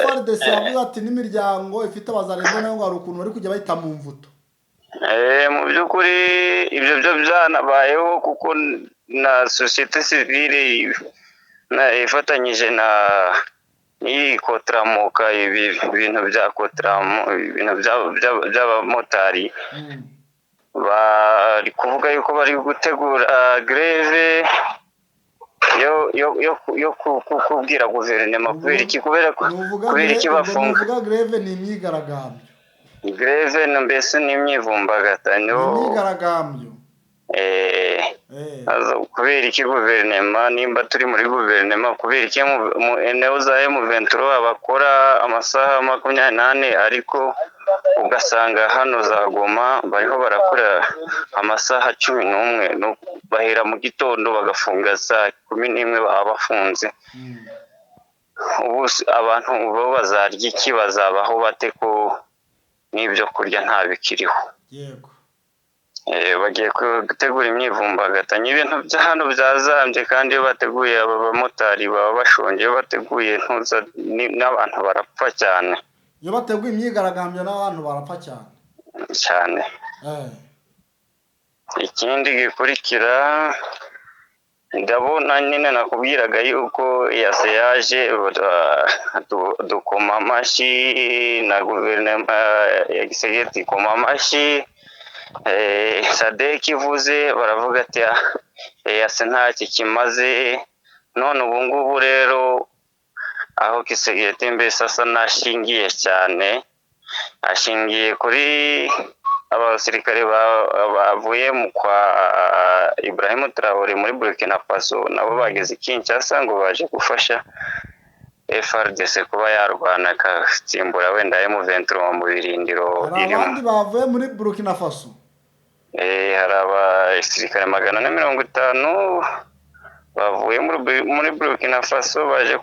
FARDC yavuze ati n'imiryango ifite Abazarendo nayo ngo hari ukuntu bari kujya bahita mu mvuto. Mu by'ukuri ibyo byo byanabayeho, kuko na sosiyete sivile ifatanyije na n'iyi Kotramuka, ibi bintu bya Kotramu, ibintu by'abamotari, bari kuvuga yuko bari gutegura grève yo kubwira guverinoma kubera iki, kubera Nuvuga kubera iki bafunga. Nuvuga grève ni imyigaragambyo. Grève ni mbese ni imyivumbagatanyo. Ni imyigaragambyo. Kubera iki guverinoma, nimba turi muri guverinoma, kubera iki mu eneo za M23 bakora amasaha 24, ariko ugasanga hano za Goma bariho barakora amasaha 11? Bahera mu gitondo bagafunga saa 11, baba bafunze. Ubu abantu bo bazarya iki? Bazabaho bate ko n'ibyo kurya nta bikiriho? Bagiye gutegura imyivumbagatanyo. Ibintu bya hano byazambye, kandi iyo bateguye, aba bamotari baba bashonje. Iyo bateguye ntuza n'abantu barapfa cyane. Iyo bateguye imyigaragambyo n'abantu barapfa cyane. Cyane. Ikindi gikurikira, ndabona nyine nakubwiraga yuko EAC yaje, dukoma amashyi, na guverinoma ya Tshisekedi ikoma amashyi. SADC ivuze, baravuga ati: "Ah, EAC ntacyo kimaze." None ubu ngubu rero aho Tshisekedi mbese asa n'ashingiye cyane, ashingiye kuri abasirikare bavuye mu kwa Ibrahim Traore muri Burkina Faso, nabo bageze i Kinshasa ngo baje gufasha FARDC kuba yarwana akatsimbura wenda M23 mu birindiro Hari irimo. abandi bavuye muri Burkina Faso? Hari abasirikare 450 bavuye muri Burkina Faso baje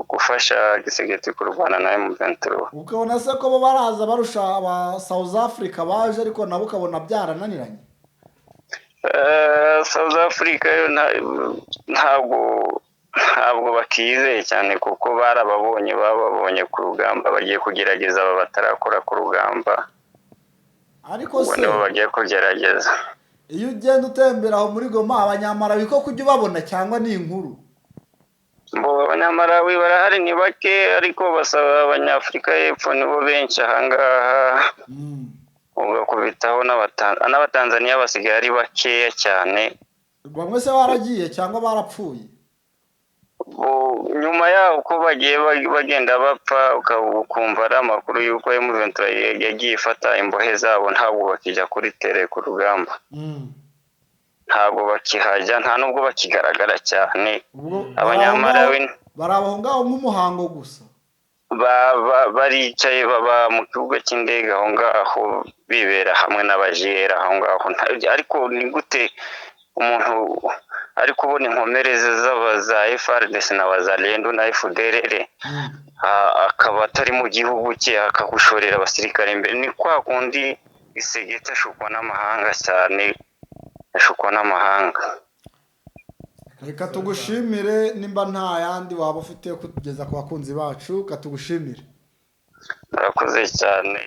gufasha Tshisekedi kurwana na M23. Ukabona se ko bo baraza barusha aba South Africa baje, ariko nabo ukabona byarananiranye? South Africa yo ntabwo bakizeye cyane, kuko barababonye, bababonye ku rugamba. Bagiye kugerageza aba batarakora ku rugamba. Ariko Ubwo se nibo bagiye kugerageza. iyo ugenda utembera aho muri Goma, Abanyamarawi ko kujya ubabona cyangwa ni inkuru? Mbo Abanyamarawi barahari, ni bake, ariko basaba Abanyafurika y'Epfo nibo benshi ahangaha. Ugakubitaho n'Abatanzaniya basigaye ari bakeya cyane. Bamwe se baragiye cyangwa barapfuye? Nyuma yaho uko bagiye bagenda bapfa, ukumva ari amakuru y'uko M23 yagiye ifata imbohe zabo, ntabwo bakijya kuri terrain ku rugamba. Ntabwo bakihajya, nta nubwo bakigaragara cyane. Ubwo Abanyamarawi bari aho ngaho nk'umuhango gusa. Baricaye, baba mu kibuga cy'indege aho ngaho, bibera hamwe n'abajera aho ngaho. Ariko ni gute umuntu ari kubona inkomere ze z'aba za FARDC na Wazalendo na FDLR, akaba atari mu gihugu cye, akagushorera abasirikare imbere? Ni kwa kundi Tshisekedi ashukwa n'amahanga cyane, ashukwa n'amahanga. Reka tugushimire. Nimba nta yandi waba ufite yo kugeza ku bakunzi bacu, reka tugushimire. Murakoze cyane.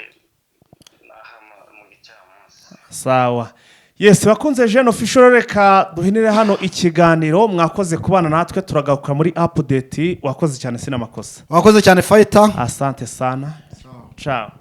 Naha mu gicamunsi. Sawa, yes, bakunze Jeune Official, reka duhinire hano ikiganiro. Mwakoze kubana natwe, turagaruka muri update. Wakoze cyane, sinamakosa. Wakoze cyane, Fighter. Asante sana, ciao.